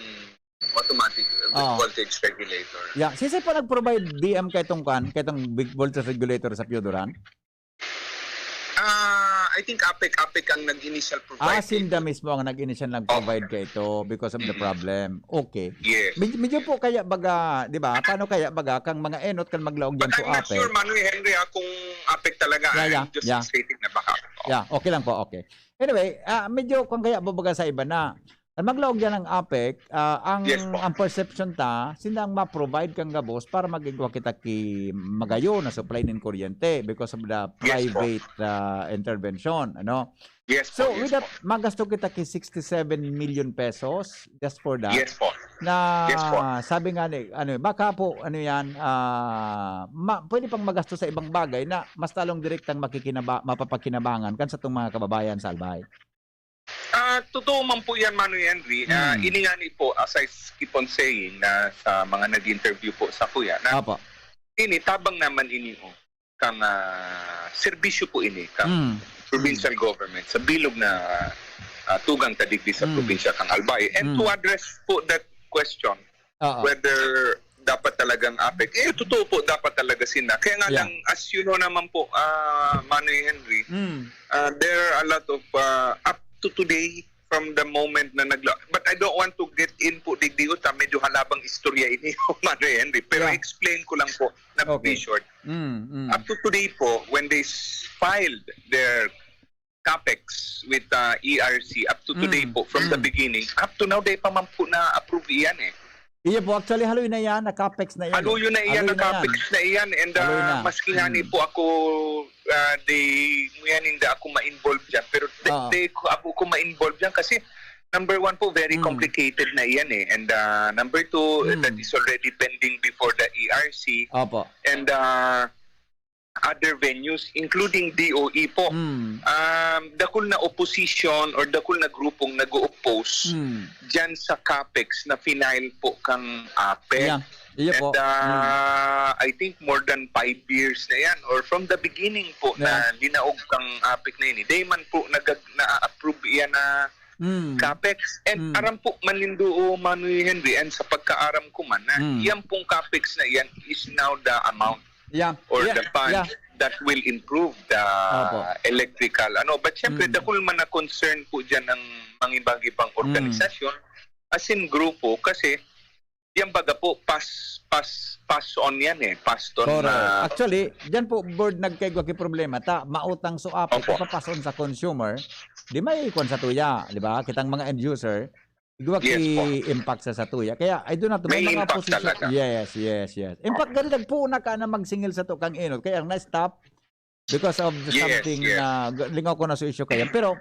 automatic, uh, Oo. voltage regulator. Yeah. Sisay po nag-provide D M kaitong kwan, kaitong big voltage regulator sa Pio Duran? Ah, I think APEC, APEC ang nag-initial provide Ah, sinda nito. mismo ang nag-initial nag-provide ka ito because of the problem. Okay. Yes. Med- medyo po kaya baga, di ba? Paano kaya baga kang mga enot kan maglaog dyan But to I'm not APEC? sure, Manoy Henry, ha, kung APEC talaga. Yeah, yeah, I'm just yeah. stating na baka. Yeah, okay lang po, okay. Anyway, ah, medyo kung kaya babaga sa iba na, ang maglaog yan ng APEC, ah, ang, Yes po. ang perception ta, sila ang ma-provide kang gabos para magigwa kita ki magayo na supply nin kuryente because of the Yes po. private ah, intervention, ano? Yes So, po, yes with that, po. magasto kita ki sixty-seven million pesos just for that. Yes po. Na Yes po. sabi nga ni, ano, baka po, ano yan, ah, ma, pwede pang magasto sa ibang bagay na mas lalong direktang makikinaba, mapapakinabangan kan sa itong mga kababayan sa Albay. Ah, totoo man po yan, Manoy Henry. Ah, Mm. ini nga ni po, as I s- keep on saying, na sa mga nag-interview po sa kuya, na Opo. ini, tabang naman ini, oh, kang ah, serbisyo po ini, kang Mm. provincial government, sa bilog na ah, tugang ta digdi sa Mm. probinsya kang Albay. And Mm. to address po that question, Oo. whether dapat talagang APEC, eh, totoo po, dapat talaga sila. Kaya nga Yeah. lang, as you know naman po, ah, Manoy Henry, Mm. ah, there are a lot of, ah, up to today, from the moment na nagla-, but I don't want to get in po digdi uta, medyo halabang istorya ini, Manoy Henry. Pero Yeah. explain ko lang po, na be Okay. short. Mm, mm. Up to today po, when they s- filed their CAPEX with uh, E R C, up to today Mm, po, from the mm. beginning, up to now, di pa man po na-approve iyan eh. Iya po, actually, haloy na yan, na-capex na yan. Haloy na iyan, Haloy na yan. na-capex na iyan. And Haloy uh, na. maski nga ni Mm. po ako, uh, di, nguyan hindi ako ma-involve dyan. Pero di, Oo. di ko, ako ko ma-involve dyan kasi number one po, very Mm. complicated na iyan eh. And uh, number two, Mm. that is already pending before the E R C. Opo. And uh, other venues, including D O E po. Mm. Um, dakul na opposition or dakul na grupong nag-o-oppose Mm. dyan sa CAPEX na final po kang APEC. Yeah. Iya po. And uh, I think more than five years na yan or from the beginning po na linaog kang APEC na ini. Di man po nag- na-approve yan na Mm. CAPEX. And Mm. aram po manindo o Manoy Henry, and sa pagkaaram ko man na Mm. yan pong CAPEX na yan is now the amount Yeah. or Yeah. the fund Yeah. that will improve the Opo. electrical. Ano, but syempre, Mm. dakul man na concern po dyan ng mga ibang-ibang Mm. organisasyon, as in grupo, kasi yan baga po, pass, pass, pass on yan eh. Pass on Correct. na Actually, dyan po, board, nagkaigwa ki problema. Ta, mautang so APEC, Opo. ipapas on sa consumer, di may ikon sa tuya, di ba? Kitang mga end user, igwa Yes ki po. impact sa, sa tuya. Kaya, I do not, may May mga impact position. talaga. Yes, yes, yes. In fact, gani nagpuon na ka na magsingil sa to kang enot. Kaya na-stop because of the Yes, something yes. na, lingaw ko na sa issue kaya. Pero,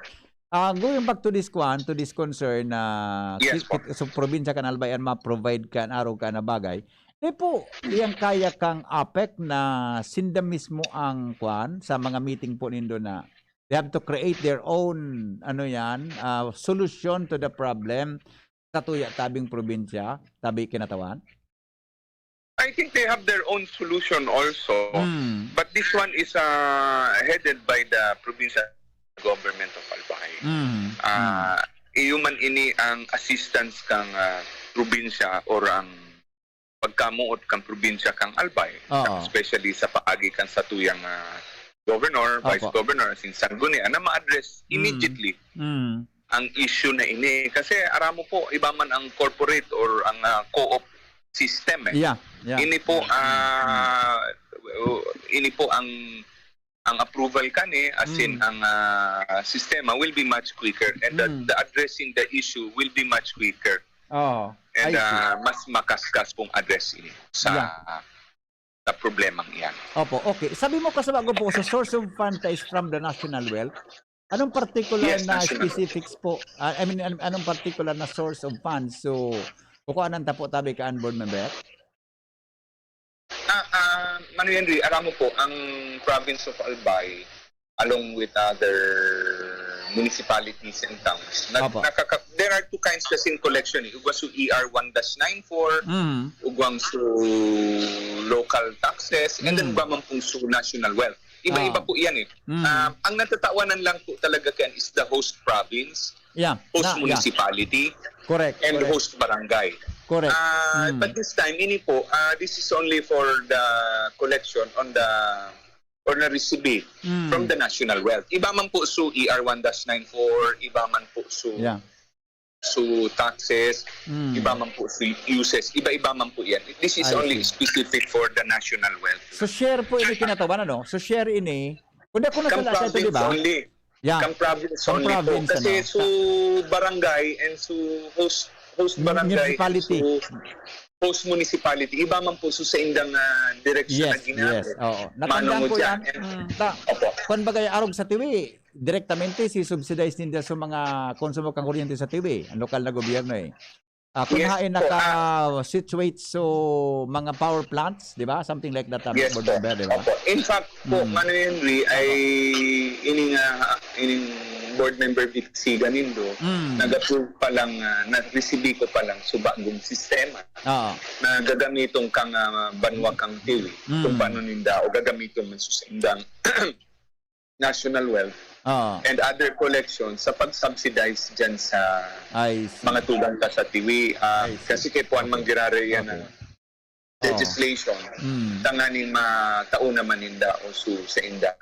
ah, going back to this kwan, to this concern na Yes ki- po. ki- sa probinsya kan Albay an ma-provide kan arog ka na bagay, di po, iyang kaya kang APEC na sinda mismo ang kwan sa mga meeting po nindo na they have to create their own, ano yan, ah, solution to the problem sa tuya tabing probinsya, tabi kinatawan? I think they have their own solution also. Mm. But this one is uh, headed by the provincial government of Albay. Mm. Ah, iyo man ini ang assistance kang ah, probinsya or ang pagkamuot kang probinsya kang Albay, Oo. especially sa paagi kan satuyang ah, governor, vice Opo. governor, as in Sangguniang, na ma-address Mm. immediately Mm. ang issue na ini. Kasi aram mo po, iba man ang corporate or ang ah, co-op system eh. Yeah, yeah. Ini po, Mm. ah, ini po ang ang approval kani, as in Mm. ang ah, sistema will be much quicker and the, Mm. the addressing the issue will be much quicker. Oh, And I see. ah, mas makaskas pong address ini sa Yeah. sa problemang iyan. Opo, okay. Sabi mo, kasama ko po, sa source of fund is from the national wealth. Anong particular Yes, na national. Specifics po? Ah, I mean, an- anong particular na source of funds? So, kukuhanan ta po tabi ka board member? Ah, ah, Manoy Henry, alam mo po, ang province of Albay, along with other municipalities and towns, nag, Opo. nakaka, there are two kinds kasing collection eh. Ugwa su E R one dash nine four, Mm. ugwang su local taxes, and then Mm. ugwa man pong su national wealth. Iba-iba Ah. po yan eh. Mm. Ah, ang natatawanan lang po talaga yan is the host province, Yeah. host Na, yeah. municipality, Correct. and Correct. host barangay. Correct. Ah, Mm. but this time, ini po, ah, this is only for the collection on the or na-receive Mm. from the national wealth. Iba man po su E R one dash nine four, iba man po su Yeah. su taxes, Mm. iba man po su uses, iba-iba man po yan. This is I only see. Specific for the national wealth. So share po ini kinatawan, ano? So share ini. Kung di ako Kang nasala sa ito, di province ba? only. Yeah. Kang province Kang only province, po. Kasi ano? su barangay and su host host Mun- barangay and municipality. su host municipality, iba man po su sa indang ah, direksyon na Yes, ginamit. yes. Oo. Mano Natandaan mo ko dyan? yan. And, Mm. Ta, opo. Kung bagay, arog sa Tiwi, direktamente si-subsidize ninda sa mga konsumo kang kuryente sa Tiwi, ang lokal na gobyerno eh. Ah, kung Yes hain po, ah. naka-situate so mga power plants, di ba? Something like that, ah, Yes board po. member, di ba? Opo. In fact po, Mm. Manoy Henry, ay ining, ah, ining board member Vic Siga nindo, Mm. nag-approve pa lang, ah, na-receive ko pa lang sa bagong sistema Oo. na gagamiton kang ah, banwa kang Tiwi, Mm. kung paano ninda o gagamiton man sa indang national wealth Oo. and other collections sa pag-subsidize dyan sa I see. mga tugang ta sa Tiwi. Ah, I see. Kasi kay Puan Okay. Manggirare yan Okay. na legislation Mm. tanganing matao naman ninda o su sa inda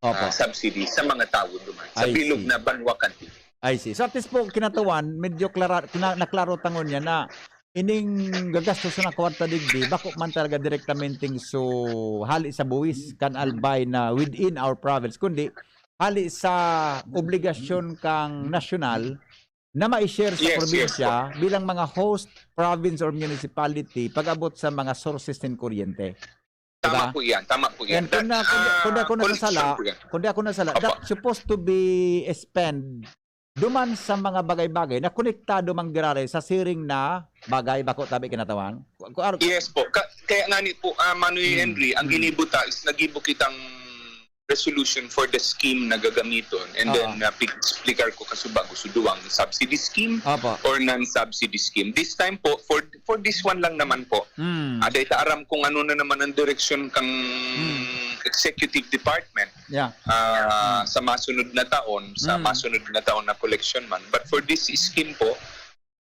Opo. ah, subsidy sa mga tawo duman. Sa I bilog see. na banwa kan Tiwi. I see. So at least po, kinatawan, medyo klara, na, naklaro tangon niya na ining gagastoson na kwarta digdi, bako man talaga direktamente so hali sa buwis kan Albay na within our province, kundi hali sa obligasyon kang nasyonal na ma-share sa Yes, yes probinsya bilang mga host province or municipality pag-abot sa mga sources nin kuryente. Tama Diba? po yan, tama po yan. And kung na, That, kung, kung di ako ah, nasasala, collection po yan. kung di ako nasasala, Opo. That's supposed to be spent duman sa mga bagay-bagay na konektado man giraray sa siring na bagay, bako tabi kinatawan. Ku-, ku-, ar- Yes po. Ka- kaya nga ni po, ah, Manoy Hmm. Henry, ang Hmm. ginibo ta is nagibo kitang resolution for the scheme na gagamiton. And Oo. then, uh, pig-explicar ko kasubago su duwang subsidy scheme Opo. or non-subsidy scheme. This time po, for for this one lang naman po, Hmm. ah, dahil ta aram kung ano na naman ang direksyon kang Hmm. executive department Yeah. ah, Hmm. sa masunod na taon, sa Hmm. masunod na taon na collection man. But for this scheme po,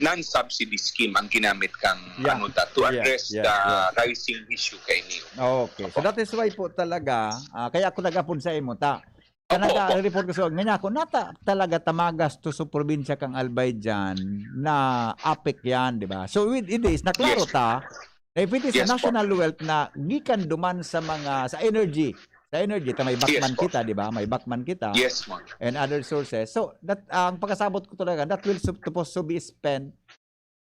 non-subsidy scheme ang ginamit kang Yeah. ano ta, to Yeah. address Yeah. the Yeah. rising issue kay niyo. Okay. So that is why po talaga, ah, kaya ako nagapon sa imo ta. Opo, Kanada, opo. report ko sa, nga niya ako, nata talaga tamagas to sa probinsya kang Albay dyan na apek yan, di ba? So with it is, naklaro Yes. ta, if it is a Yes po. national wealth na gikan duman sa mga, sa energy, sa energy, ta may Yes bakman po. kita, di ba? May bakman kita Yes, ma'am. and other sources. So, that, ang pagkasabot ko talaga, that will sup- supposed to be spent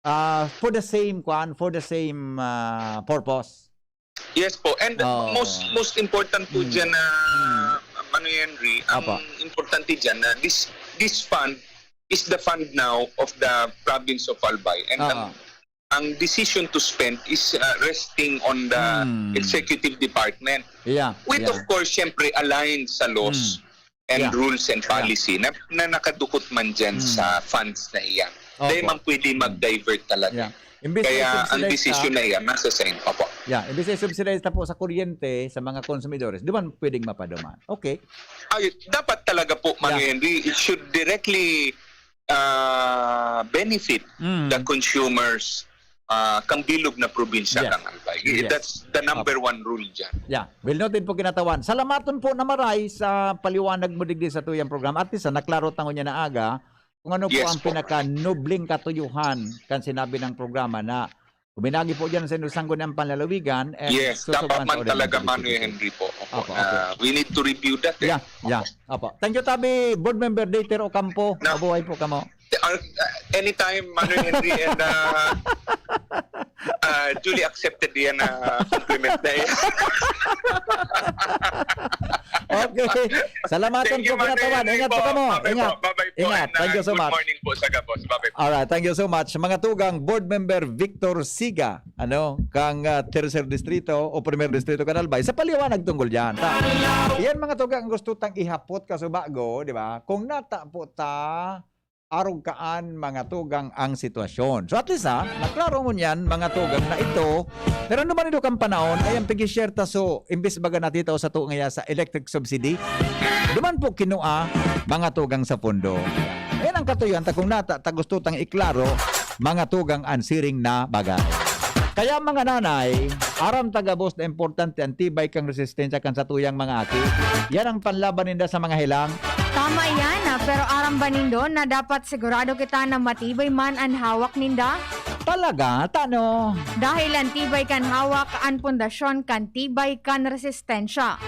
uh, for the same, kwan, for the same uh, purpose. Yes po. And Oh. most most important po Mm. dyan na Mm. Manoy Henry, ang Apa. importante dyan na this this fund is the fund now of the province of Albay. And ang, Ah. ang decision to spend is uh, resting on the Mm. executive department. Yeah. With yeah. of course, syempre, aligned sa laws Mm. and Yeah. rules and Yeah. policy na, na nakadukot man dyan Mm. sa funds na iyan. Opo. Dahil man pwede mag-divert talaga. Yeah. Imbis na Kaya ang i-subsidize decision ta, na iyan, nasa sa inyo. Opo. yeah, imbis na i-subsidize ta po sa kuryente sa mga konsumidores, di man pwedeng mapaduman. Okay. Ay, dapat talaga po, Manoy Yeah. Henry, it should directly uh, benefit Mm. the consumers uh, kang bilog na probinsya Yeah. kang Albay. Yes. That's the number one rule dyan. Yeah. Well noted po, kinatawan. Salamaton po na maray sa paliwanag mo digdi sa tuyang programa. At least, ah, naklaro tango niya na aga kung ano po Yes ang po. pinaka-nobling katuyuhan kan sinabi ng programa na uminagi po dyan sa Sangguniang Panlalawigan and Yes, susubukan dapat sa man Oriental talaga, Bicol Manoy City. Henry po. Opo, Opo, na we need to review that. Eh. Yeah, yeah. Opo. Thank you, Tabi. Board Member Dieter Ocampo. Na- Mabuhay po kamo. Uh, anytime, Manoy Henry, and uh, uh, duly accepted yan na compliment na yan. Okay. Salamatan Thank you, po, kinatawan. Manoy Henry Ingat po po. kamo. Bye-bye Ingat. po. Bye-bye po. Ingat. And, uh, Thank you so good much. morning po sa gabos. Bye-bye po. Alright, thank you so much. Mga tugang, Board Member Victor Siga, ano, kang ah, Tercer Distrito o Primer Distrito kan Albay, sa paliwanag tungkol dyan. Ta, yan mga tugang ang gusto tang ihapot kasubago, di ba? Kung nata po ta, arog kaan mga tugang ang sitwasyon. So at least ha, naklaro mo niyan mga tugang na ito. Pero naman ito kang panahon, ay ang pag-share ta so, imbis baga natita o sa tuong iya sa electric subsidy, duman po kinua mga tugang sa pondo. Ayan ang katuyuan ta kung nata, ta gusto tang iklaro mga tugang an siring na bagay. Kaya, mga nanay, aram ta gabos na importante ang tibay kan resistensya kan satuyang mga aki. Yan ang panlaban ninda sa mga helang. Tama yan, ah, pero aram ba nindo na dapat sigurado kita na matibay man an hawak ninda? Talaga? Tano? Dahil ang tibay kan hawak, an pundasyon kan tibay kan resistensya.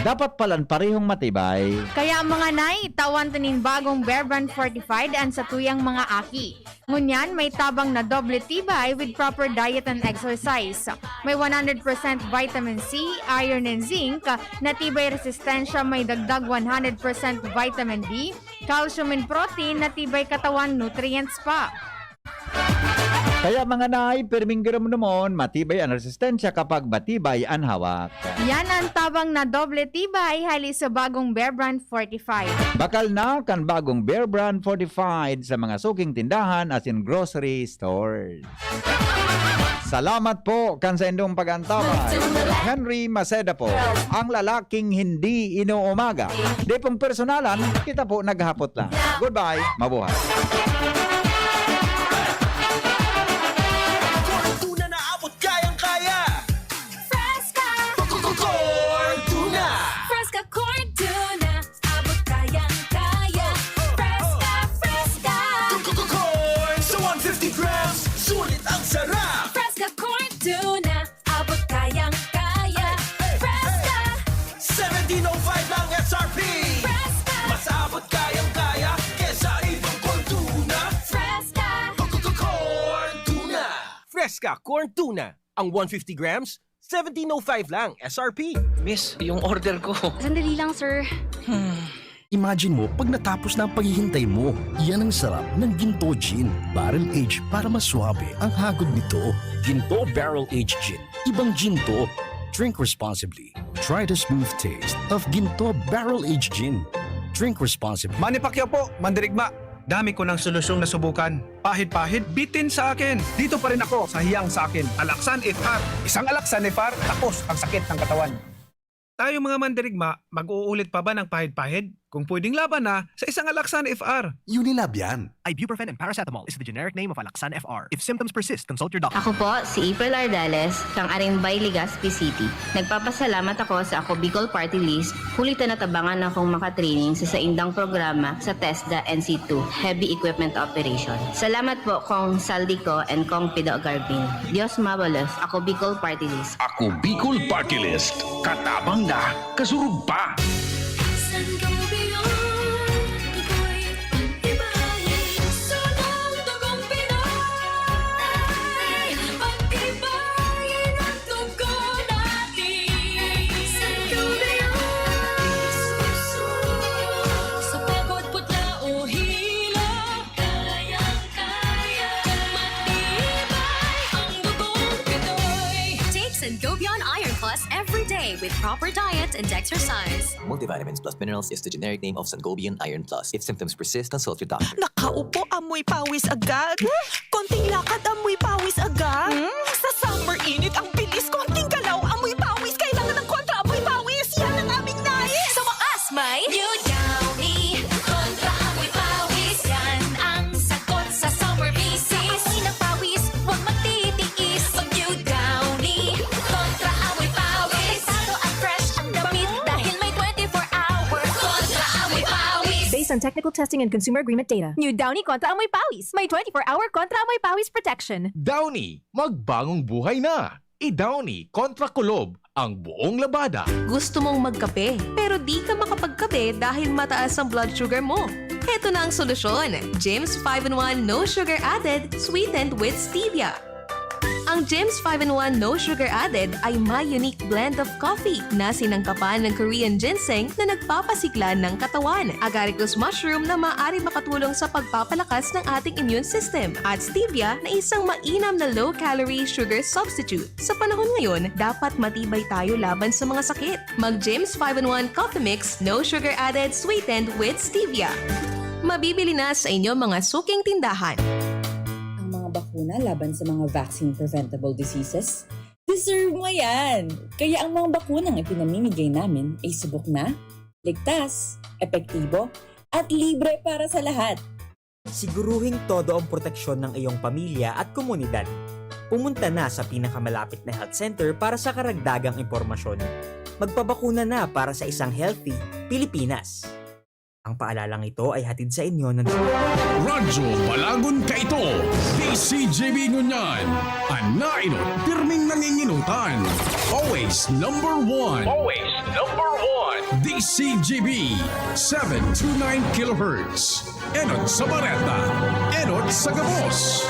Dapat palan parehong matibay. Kaya, mga nay, tawan ta nin bagong Bear Brand Fortified an satuyang mga aki. Ngunyan, may tabang na doble tibay with proper diet and exercise. May one hundred percent vitamin C, iron and zinc, na tibay resistensya, may dagdag one hundred percent vitamin D, calcium and protein na tibay katawan nutrients pa. Kaya, mga nay, pirming giromdomon, matibay ang resistensya kapag matibay ang hawak. Yan ang tabang na doble tibay hali sa bagong Bear Brand Fortified. Bakal na kan bagong Bear Brand Fortified sa mga suking tindahan asin grocery stores. Salamat po kan saindong pag-antabay. Henry Maceda po, ang lalaking hindi inuumaga. Di pong personalan, kita po naghapot lang. Goodbye, mabuhay. Corn tuna na abot kayang-kaya. Fresca! Corn tuna! Fresca corn tuna, abot kayang-kaya. Fresca, fresca. Corn sa one fifty grams, sulit ang sarap. Fresca corn tuna, abot kayang-kaya. Fresca, Seventeen oh five lang S R P. fresca. Mas abot kayang-kaya kesa ibang corn tuna. Fresca. Corn tuna. Fresca corn tuna. Ang one fifty grams, seventeen oh five lang S R P. Miss, yung order ko. Sandali lang, sir. Imagine mo pag natapos na ang paghihintay mo. Yan ang sarap ng Ginto Gin. Barrel aged para mas suabe ang hagod nito. Ginto Barrel Aged Gin. Ibang Ginto. Drink responsibly. Try the smooth taste of Ginto Barrel Aged Gin. Drink responsibly. Manny Pacquiao po, mandirigma. Dami ko ng solusyong nasubukan. Pahid-pahid, bitin sa akin. Dito pa rin ako sa hiyang sa akin. Alaxan F R. Isang Alaxan F R, tapos ang sakit ng katawan. Tayo mga mandirigma, mag-uulit pa ba ng pahid-pahid? Kung pwedeng laban na, sa isang Alaxan F R. Unilab yan. Ibuprofen and paracetamol is the generic name of Alaxan F R. If symptoms persist, consult your doctor. Ako po si April Ardales, kang Arimbay, Legazpi City. Nagpapasalamat ako sa Ako Bicol Party List, huli ta natabangan akong makatraining sa saindang programa sa TESDA N C two, Heavy Equipment Operation. Salamat po Kong Saldico and Kong Pido Garbin. Dios mabalos, Ako Bicol Party List. Ako Bicol Party List. Katabang na, kasurog pa. Sangobion, ako'y pagtibayin. Sunod dugong Pinoy, pagtibayin ang dugo natin. Sangobion, sa pagod, putla o hilo, kayang-kaya, matibay ang dugong Pinoy. Take Sangobion Iron Plus every day with proper diet and exercise. Multivitamins plus minerals is the generic name of Sangobion Iron Plus. If symptoms persist, consult your doctor. Nakaupo, amoy pawis agad. Konting lakad, amoy pawis agad. Hmm? Sa summer init, ang bilis. Konting galaw, amoy pawis. Kailangan ng kontra amoy pawis. Yan ang aming nais. Sa wakas, may New Downy, kontra amoy pawis. Yan ang sagot sa summer bisis. Amoy ng pawis, huwag magtitiis. Mag New Downy, kontra amoy pawis. Protektado at fresh ang damit dahil may twenty-four hour kontra amoy pawis. Based on technical testing and consumer agreement data, New Downy Kontra Amoy Pawis. May twenty-four hour Kontra Amoy Pawis protection. Downy, magbangong buhay na! I-Downy kontra kulob ang buong labada. Gusto mong magkape, pero di ka makapagkape dahil mataas ang blood sugar mo? Heto na ang solusyon, James five in one No Sugar Added, sweetened with stevia. Ang James five in one No Sugar Added ay may unique blend of coffee na sinangkapan ng Korean ginseng na nagpapasigla ng katawan, agaricus mushroom na maaari makatulong sa pagpapalakas ng ating immune system, at stevia na isang mainam na low-calorie sugar substitute. Sa panahon ngayon, dapat matibay tayo laban sa mga sakit. Mag James five in one Coffee Mix, no sugar added, sweetened with stevia. Mabibili na sa inyong mga suking tindahan. Ang mga bakuna laban sa mga vaccine-preventable diseases, deserve mo yan! Kaya ang mga bakunang ipinamimigay namin ay subok na, ligtas, epektibo, at libre para sa lahat. Siguruhing todo ang proteksyon ng iyong pamilya at komunidad. pumunta na sa pinakamalapit na health center para sa karagdagang impormasyon. Magpabakuna na para sa isang healthy Pilipinas. Ang paalalang ito ay hatid sa inyo ng Radyo Balagon Kaito, D C G B ngunyan, an nainot, pirming nanginginutan. Always number one. Always number one. D C G B, seven two nine kilohertz. Enot sa bareta, enot sa gabos.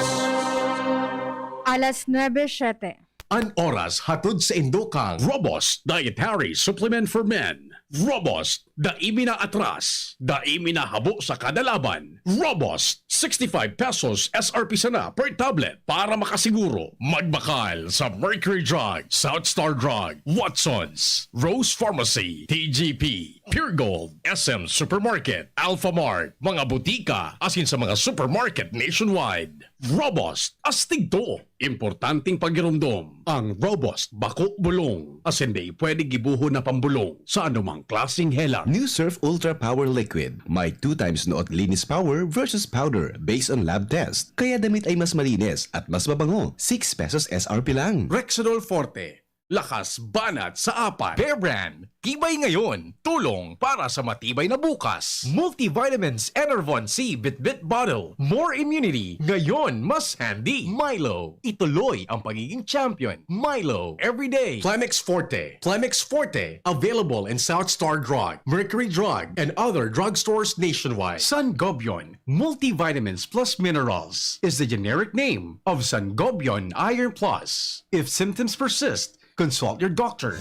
Alas nuebe siete. An oras hatod sa indo kan Robust Dietary Supplement for Men. Robust, dai mi na atras, dai mi na habo sa kada laban. Robust, sixty-five pesos S R P sana per tablet. Para makasiguro, magbakal sa Mercury Drug, South Star Drug, Watsons, Rose Pharmacy, T G P, Pure Gold, S M Supermarket, Alpha Mart, mga butika, asin sa mga supermarket nationwide. Robust, astig to! Importanteng pagiromdom, ang Robust bako bulong, asin dai pwede gibohon na pambolong sa anumang klaseng helang. New Surf Ultra Power Liquid. May two times not linis power versus powder based on lab test. Kaya damit ay mas malinis at mas mabango. Six pesos S R P lang. Rexidol Forte. Lakas banat sa apat. Bear Brand. Tibay ngayon, tulong para sa matibay na bukas. Multivitamins Enervon C Bitbit Bottle. More immunity, ngayon mas handy. Milo, ituloy ang pagiging champion. Milo, everyday. Plemex Forte. Plemex Forte, available in South Star Drug, Mercury Drug, and other drugstores nationwide. Sangobion, Multivitamins Plus Minerals is the generic name of Sangobion Iron Plus. If symptoms persist, consult your doctor.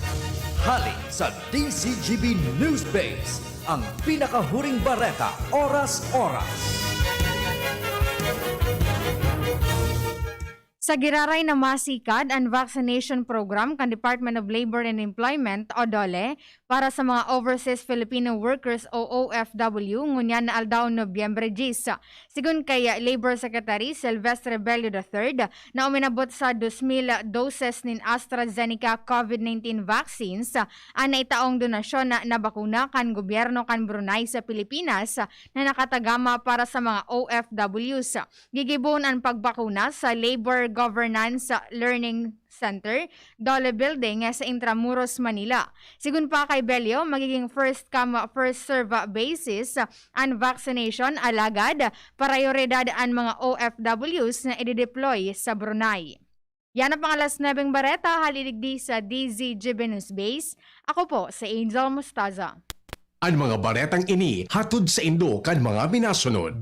Hali sa D C G B News Base, ang pinakahuring bareta, oras-oras. Sa giraray na masikad an vaccination program kan Department of Labor and Employment o DOLE para sa mga overseas Filipino workers o O F W ngunyan na aldaw, Nobyembre diyes. Sigon kay Labor Secretary Silvestre Bello the third, na uminabot sa dos mil doses nin AstraZeneca COVID nineteen vaccines an naitaong donasyon na, na bakuna kan gobyerno kan Brunei sa Pilipinas na nakatagama para sa mga O F Ws. Gigibohon an pagbakuna sa Labor Governance Learning Center, DOLE Building, sa Intramuros, Manila. Sigon pa kay Bello, magiging first come, first serve basis an vaccination, alagad prayoridad an mga O F Ws na idideploy sa Brunei. Yan ang pang alas nuebeng bareta, hali digdi sa D Z G B News Base. Ako po si Angel Mostaza. An mga baretang ini hatod saindo kan mga minasunod.